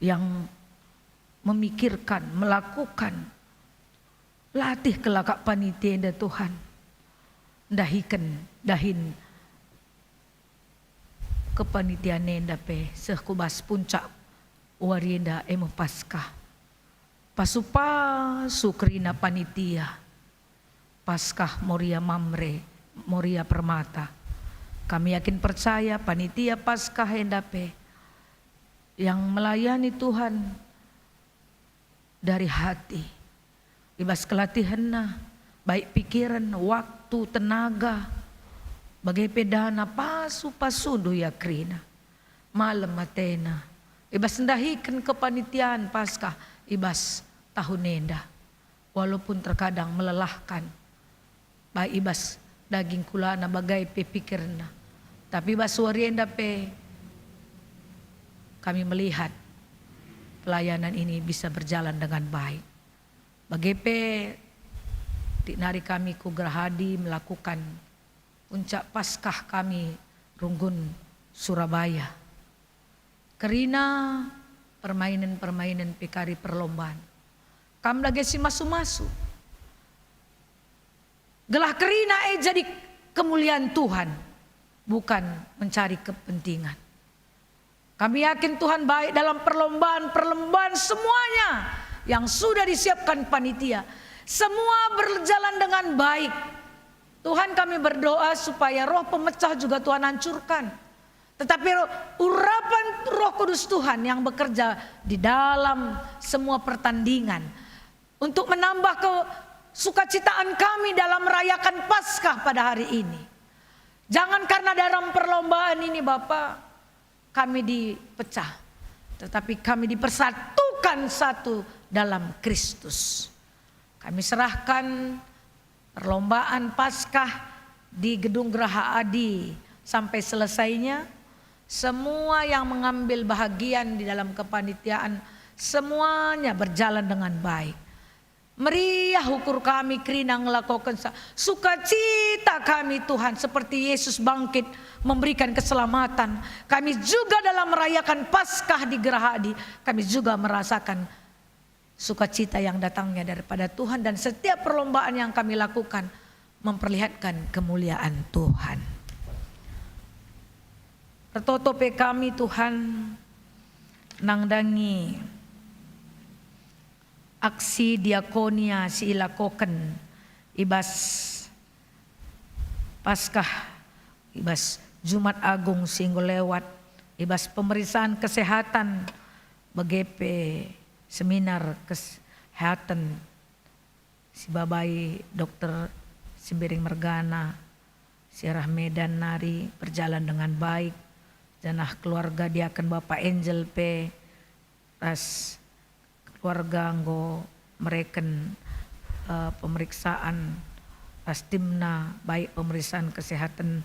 yang memikirkan, melakukan, latih kelakak panitia enda Tuhan. Ndahiken dahin kepanitian enda pe seh ku bas puncak wari enda, e me Paskah. Pasu-pasu kerina panitia Paskah Moria Mamre, Moria Permata. Kami yakin percaya panitia Paskah enda pe yang melayani Tuhan dari hati, i bas kelatihenna, baik pikiren, waktu, tenaga, bage pe dana pasu-pasundu ia kerina. Malem atena, i bas ndahiken kepanitian Paskah i bas tahun enda, walaupun terkadang melelahkan. Baik i bas daging kulana bage pe pikirenna. Tapi bas wari enda pe kami melihat pelayanan ini bisa berjalan dengan baik. Bage pe, tik nari kami ku Gerahadi melakukan puncak Paskah kami runggun Surabaya. Kerina permainen-permainen pe kari perlombaan. Kam dage si masu-masu. Gelah kerina e jadi kemulian Tuhan, bukan mencari kepentingan. Kami yakin Tuhan baik dalam perlombaan-perlombaan semuanya yang sudah disiapkan panitia. Semua berjalan dengan baik. Tuhan, kami berdoa supaya roh pemecah juga Tuhan hancurkan. Tetapi ro-, urapan Roh Kudus Tuhan yang bekerja di dalam semua pertandingan untuk menambah kesukacitaan kami dalam merayakan Paskah pada hari ini. Jangan karena dalam perlombaan ini, Bapa, kami dipecah, tetapi kami dipersatukan satu dalam Kristus. Kami serahkan perlombaan Paskah di Gedung Geraha Adi sampai selesainya. Semua yang mengambil bahagian di dalam kepanitiaan, semuanya berjalan dengan baik. Meriah ukur kami kerina ngelakokenca. Sukacita kami, Tuhan, seperti Yesus bangkit memberikan keselamatan. Kami juga dalam merayakan Paskah di Geraha Adi, kami juga merasakan sukacita yang datangnya daripada Tuhan, dan setiap perlombaan yang kami lakukan memperlihatkan kemuliaan Tuhan. Ertoto pe kami, Tuhan, nandangi aksi diakonia si ilakoken i bas Paskah, i bas Jumat Agung si enggo lewat, i bas pemeriksaan kesehatan, bage pe seminar kesehatan si babai Dokter Sembiring mergana, si arah Medan nari berjalan dengan baik, janah keluarga diaken Bapa Angel pe ras keluarga enggo mereken, eh, pemeriksaan ras timna, baik pemeriksaan kesehatan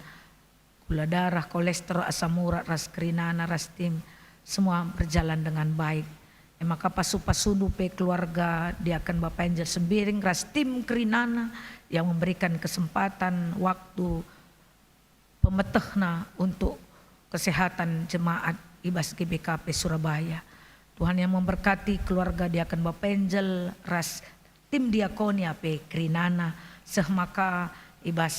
gula darah, kolesterol, asam urat, ras kerinana, ras tim, semua berjalan dengan baik. E maka pasu-pasundu pe keluarga diaken Bapa Angel Sembiring ras tim kerinana yang memberikan kesempatan, waktu, pemetehna untuk kesehatan jemaat i bas G B K P Surabaya. Tuhan yang memberkati keluarga diaken Bapa Angel ras tim diakonia pe kerinana, seh maka i bas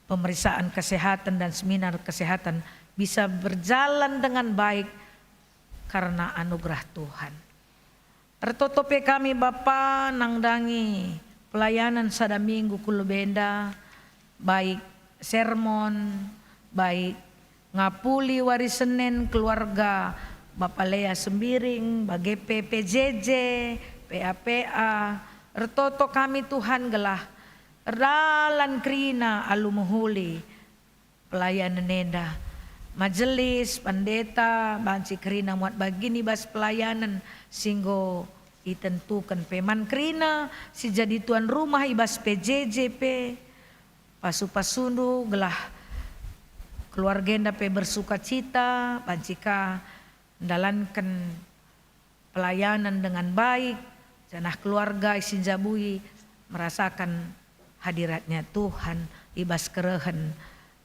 pemeriksaan kesehatan dan seminar kesehatan bisa berjalan dengan baik karena anugerah Tuhan. Ertoto pe kami, Bapa, nandangi pelayanan sada minggu ku lebe enda, baik sermon, baik Ngapuli wari Senen keluarga Bapa Lea Sembiring, bage pe P J J, P A P A, ertoto kami Tuhan gelah erdalan kerina alu mehuli pelayanen enda. Majelis, pendeta, banci kerina muat bagin i bas pelayanen si enggo itentuken pe man kerina si jadi tuan rumah i bas P J J pe. Pasu-pasundu gelah keluarga enda pe bersukacita, banci ka ndalanken pelayanan dengan baik, janah keluarga si njabui merasakan hadiratnya Tuhan i bas kerehen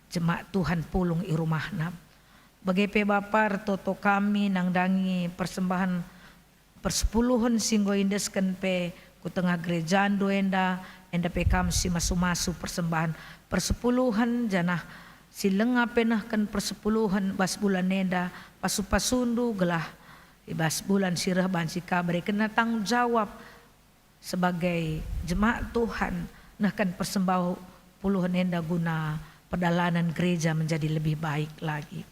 jemak Tuhan pulung i rumahna. Bage pe Bapa, ertoto kami nandangi persembahan persepuluhen si enggo iendesken pe ku tengah gerejandu enda, enda pe kam si masu-masu persembahan persepuluhen, janah si langa pe nehken persepuluhen bas bulan enda, pasu-pasundu gelah i bas bulan si reh banci ka berekenna tanggung jawab sebagai jemak Tuhan, nehken persembahan puluhen enda guna perdalanan gereja menjadi lebih baik lagi.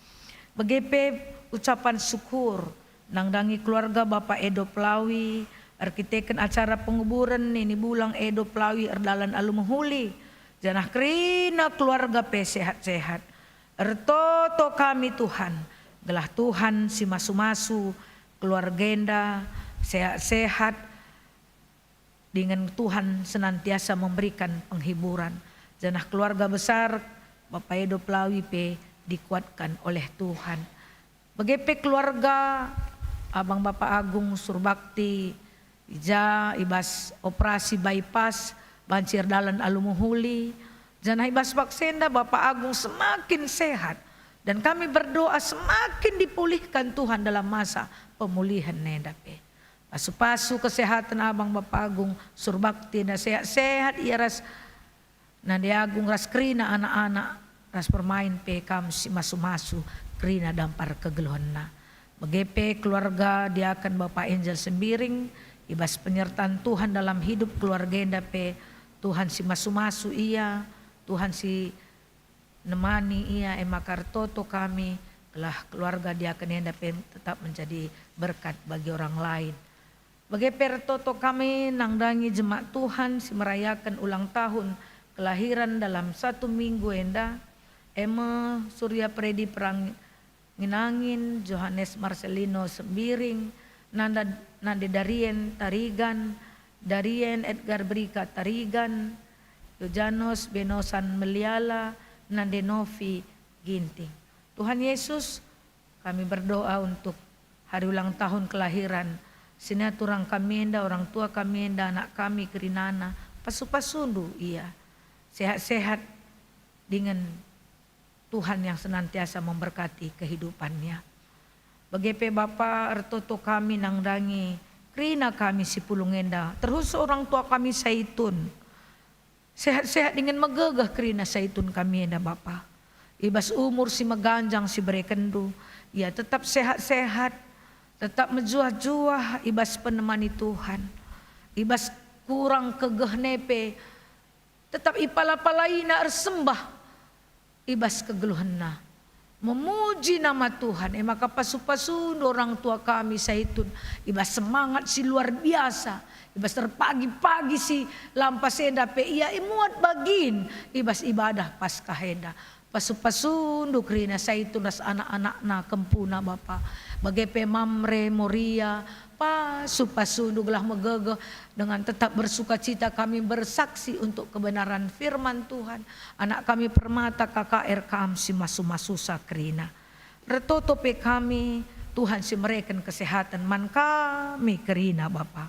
Bage pe ucapan syukur nandangi keluarga Bapa Edo Pelawi, erkiteken acara penguburen nini bulang Edo Pelawi erdalan alu mehuli, janah kerina keluarga pe sehat-sehat. Ertoto kami Tuhan, gelah Tuhan si masu-masu keluarga enda sehat-sehat, dingen Tuhan senantiasa memberikan penghiburan, janah keluarga besar Bapa Edo Pelawi pe dikuatkan oleh Tuhan. Bage pe keluarga Abang Bapa Agung Surbakti i ja i bas operasi bypass banci erdalan alu mehuli, janah i bas paksa enda Bapa Agung semakin sehat, dan kami berdoa semakin dipulihkan Tuhan dalam masa pemulihan enda pe. Pasu-pasu kesehatan Abang Bapa Agung Surbakti enda sehat-sehat ia ras Nande Agung ras kerina anak-anak ras permain pe kam si masu-masu kerina dampar kegeluhenna. Bage pe keluarga diaken Bapa Angel Sembiring, i bas penyertaan Tuhan dalam hidup keluarga enda pe, Tuhan si masu-masu ia, Tuhan si nemani ia, e maka ertoto kami, gelah keluarga diaken enda pe tetap menjadi berkat bagi orang lain. Bage pe ertoto kami nandangi jemak Tuhan si merayaken ulang tahun kelahiran dalam satu minggu enda, e me Surya Predi Perangin-angin, Johannes Marcelino Sembiring, Nanda, Nande Darien Tarigan, Darien Edgar Berika Tarigan, Yojanos Benosan Meliala, Nande Novi Ginting. Tuhan Yesus, kami berdoa untuk hari ulang tahun kelahiran sinaturang kami enda, orang tua kami enda, anak kami kerinana, pasu-pasundu ia sehat-sehat dingen Tuhan yang senantiasa memberkati kehidupannya. Bage pe Bapa, ertoto kami nandangi kerina kami si pulung enda, terkhusus orang tua kami Saitun. Sehat-sehat dingen megegeh kerina Saitun kami enda, Bapa. I bas umur si meganjang si berekenndu, ia tetap sehat-sehat, tetap mejuah-juah i bas penemani Tuhan. I bas kurang kegehna pe, tetap ipala-palaina ersembah i bas kegeluhenna, memuji nama Tuhan. E maka pasu-pasundu orang tua kami Saitun, i bas semangat si luar biasa, i bas terpagi-pagi si lampas enda pe ia imuat bagin i bas ibadah Paskah enda. Pasu-pasundu kerina Saitun ras anak-anakna kempuna, Bapa. Bage pe Mamre, Moria, pasu-pasundu gelah megegeh, dengan tetap bersukacita kami bersaksi untuk kebenaran firman Tuhan. Anak kami Permata, K K R, kam si masu-masusa kerina. Ertoto pe kami, Tuhan si mereken kesehatan man kami kerina, Bapa.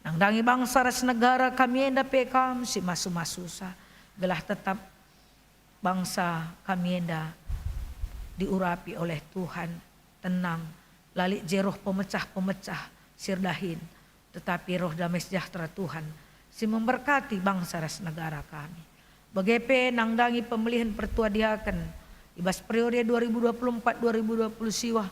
Nandangi bangsa ras negara kami enda pe kam si masu-masusa, gelah tetap bangsa kami enda diurapi oleh Tuhan, tenang, la lit je roh pemecah-pemecah si erdahin, tetapi roh damai sejahtera Tuhan si memberkati bangsa ras negara kami. Bage pe nandangi pemilihan pertua diaken i bas periode dua ribu dua puluh empat dua ribu dua puluh siwah,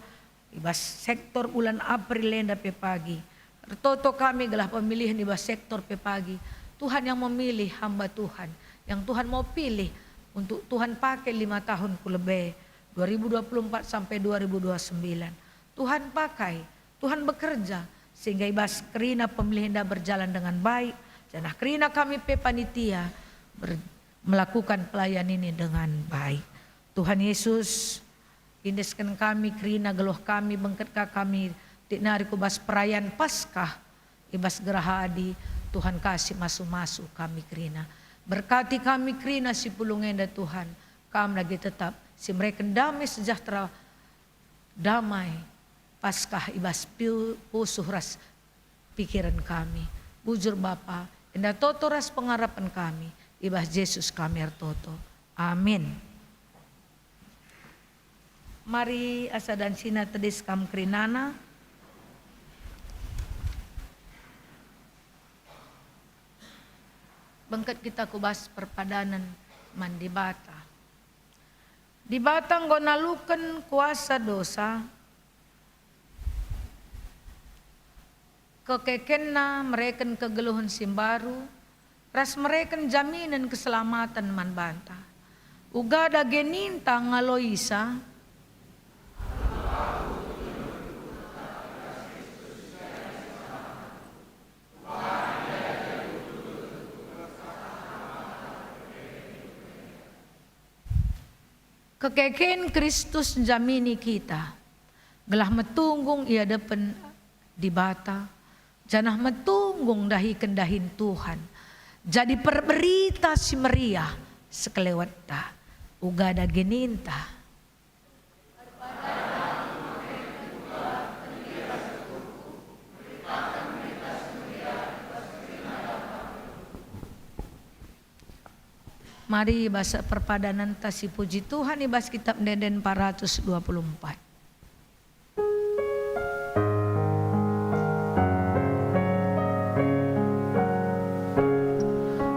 i bas sektor bulan April enda pe pagi. Ertoto kami gelah pemilihan i bas sektor pe pagi. Tuhan yang memilih hamba Tuhan, yang Tuhan mau pilih untuk Tuhan pakai lima tahun ku lebe. dua ribu dua puluh empat sampai dua ribu dua puluh sembilan. Tuhan pakai, Tuhan bekerja, sehingga i bas kerina pemilih enda berjalan dengan baik, janah kerina kami pe panitia ber-, melakukan pelayanan ini dengan baik. Tuhan Yesus, endesken kami kerina geluh kami, bengket ka kami, tik nari ku bas perayaan Paskah, i bas geraha adi, Tuhan ka si masu-masu kami kerina. Berkati kami kerina si pulung enda, Tuhan, Kam dage tetap si mereken damai sejahtera, damai Paskah i bas piu-, pusuh ras pikiren kami. Bujur Bapa, enda toto ras pengarapen kami, i bas Jesus kami ertoto. Amin. Mari asa dansina tedis kam kerinana. Bengket kita ku bas perpadanen man Dibata. Dibata enggo naluken kuasa dosa, kekekenNa mereken kegeluhen si mbaru, ras mereken jaminen keselamaten man banta. Uga dage ninta ngaloisa, kekeken Kristus njamini kita, gelah metunggung i adepen Dibata, janah metunggung ndahiken dahin Tuhan, jadi perberita si meriah sekelewetta, uga dage ninta. Mari bas perpadanenta si puji Tuhan i bas Kitab Ende-enden empat ratus dua puluh empat.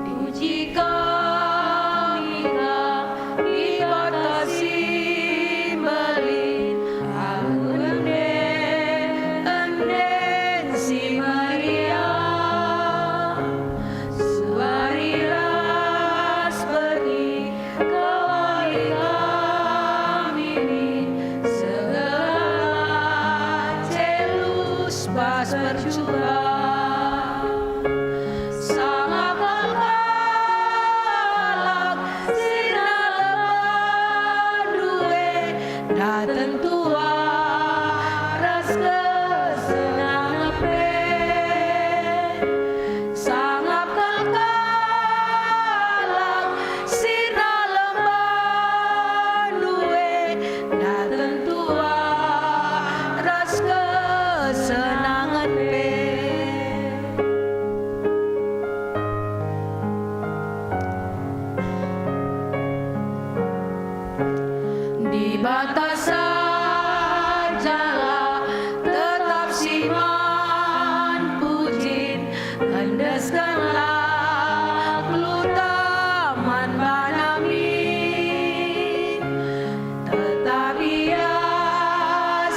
Puji kami Kam, Dibata si mbelin, alu ende, enden si meriah. Suari ras berngi, kawali kami min, segelah celus bas percuban. Sangap kalak si nalem bandu e, daten tua ras kesenangen pe. Sangap kal kalak si nalem bandu e, daten tua ras kesenangen pe. Dibata sajalah tetap si man pujin, endeskenlah geluhta man baNa min. Tetap Ia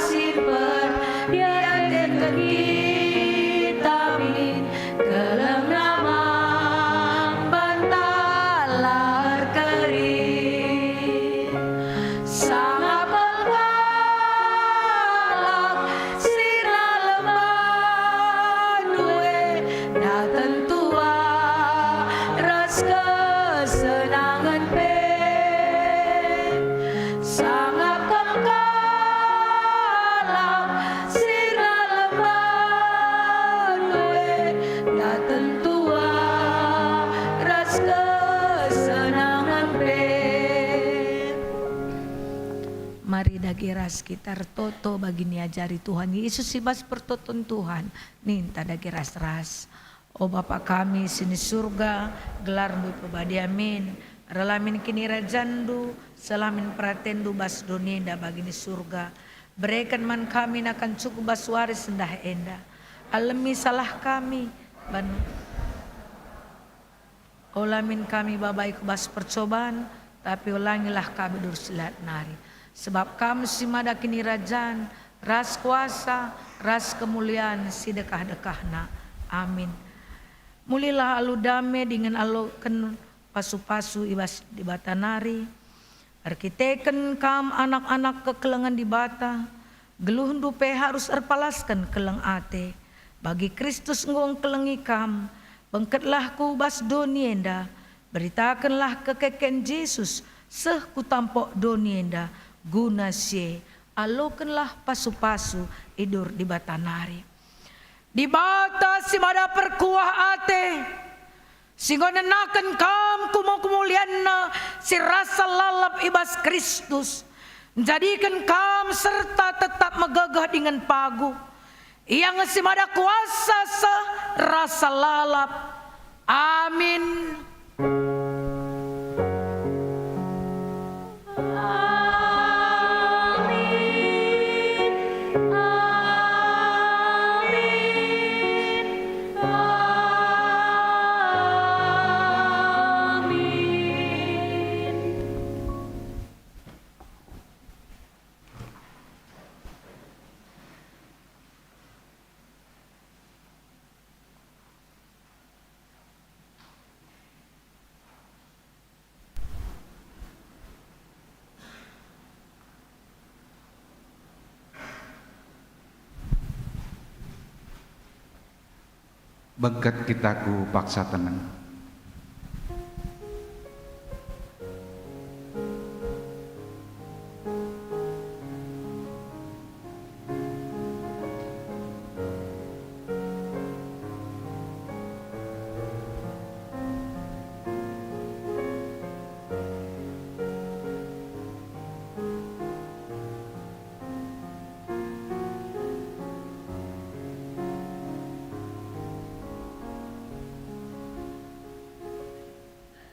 si mperdiateken kita min, kelengna man baNa la erkeri. Sangap kal kalak si nalem bandu e, daten tua ras kesenangen pe. Sangap kal kalak si nalem bandu e, daten tua ras kesenangen pe. Mari dage ras kita ertoto bagi niajari Tuhan Yesus i bas pertoton Tuhan, ninta dage ras-ras. O Bapa kami si ni Surga, gelarNdu ipebadia min, erlamin kinirajanNdu, seh la min peratenNdu bas doni enda bagi ni Surga. Bereken man kami nakan cukup bas wari sendah enda. Alemi salah kami, ban ola min kami babai ku bas percoban, tapi olangilah kami i bas si jahat nari. Sebab Kam si mada kinirajan, ras kuasa, ras kemulian si dekah-dekahna. Amin. Mulilah alu dame dingen aloken pasu-pasu i bas Dibata nari. Erkiteken kam anak-anak kekelengen Dibata, geluhndu pe harus erpalasken keleng ate. Bagi Kristus enggo engkelengi kam, bengketlah ku bas doni enda, beritakenlah kekeken Jesus seh ku tampok doni enda, guna si e alokenlah pasu-pasu i dur Dibata nari. Dibata si mada perkuah ate, si enggo nenaken kam ku kemulianNa si rasa lalap i bas Kristus, njadiken kam serta tetap megegeh dingen paguh. Ia nge si mada kuasa seh rasa lalap. Amin. Amin, amin, amin. Bengket kita ku paksa teneng.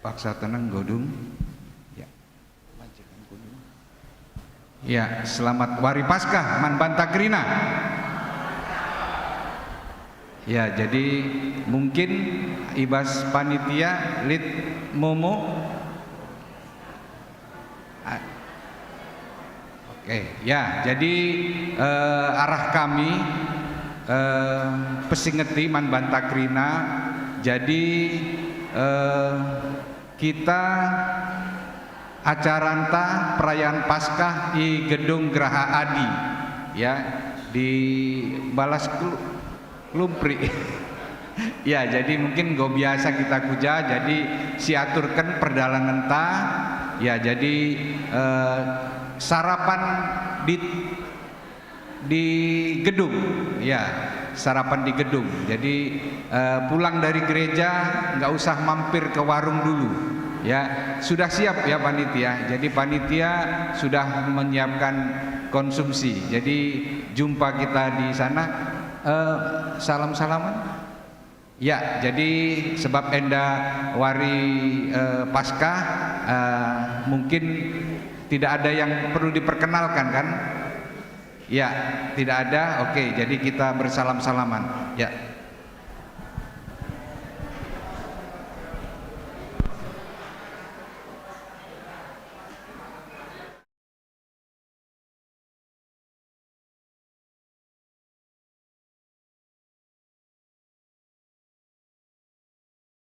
Paksa teneng, godung. Ya. Ya, selamat Wari Paskah man banta kerina. Ya, jadi mungkin i bas panitia lit Momo. A-, oke, ya, jadi, eh, arah kami, eh, pesingeti man banta kerina. Jadi, eh, kita acaranta perayaan Paskah i Gedung Geraha Adi, ya, di Balas Kelu-, Kelumpri. Ya, jadi mungkin enggo biasa kita kuja, jadi siaturken perdalanenta, ya, jadi, eh, sarapan di di gedung, ya, sarapan di gedung. Jadi, eh, pulang dari gereja, nggak usah mampir ke warung dulu, ya. Sudah siap, ya, panitia. Jadi, panitia sudah menyiapkan konsumsi. Jadi, jumpa kita di sana. Eh, salam-salaman. Ya, jadi sebab enda wari, eh, Paskah, eh, mungkin tidak ada yang perlu diperkenalkan, kan? Ya, tidak ada. Oke, jadi kita bersalam-salaman. Ya.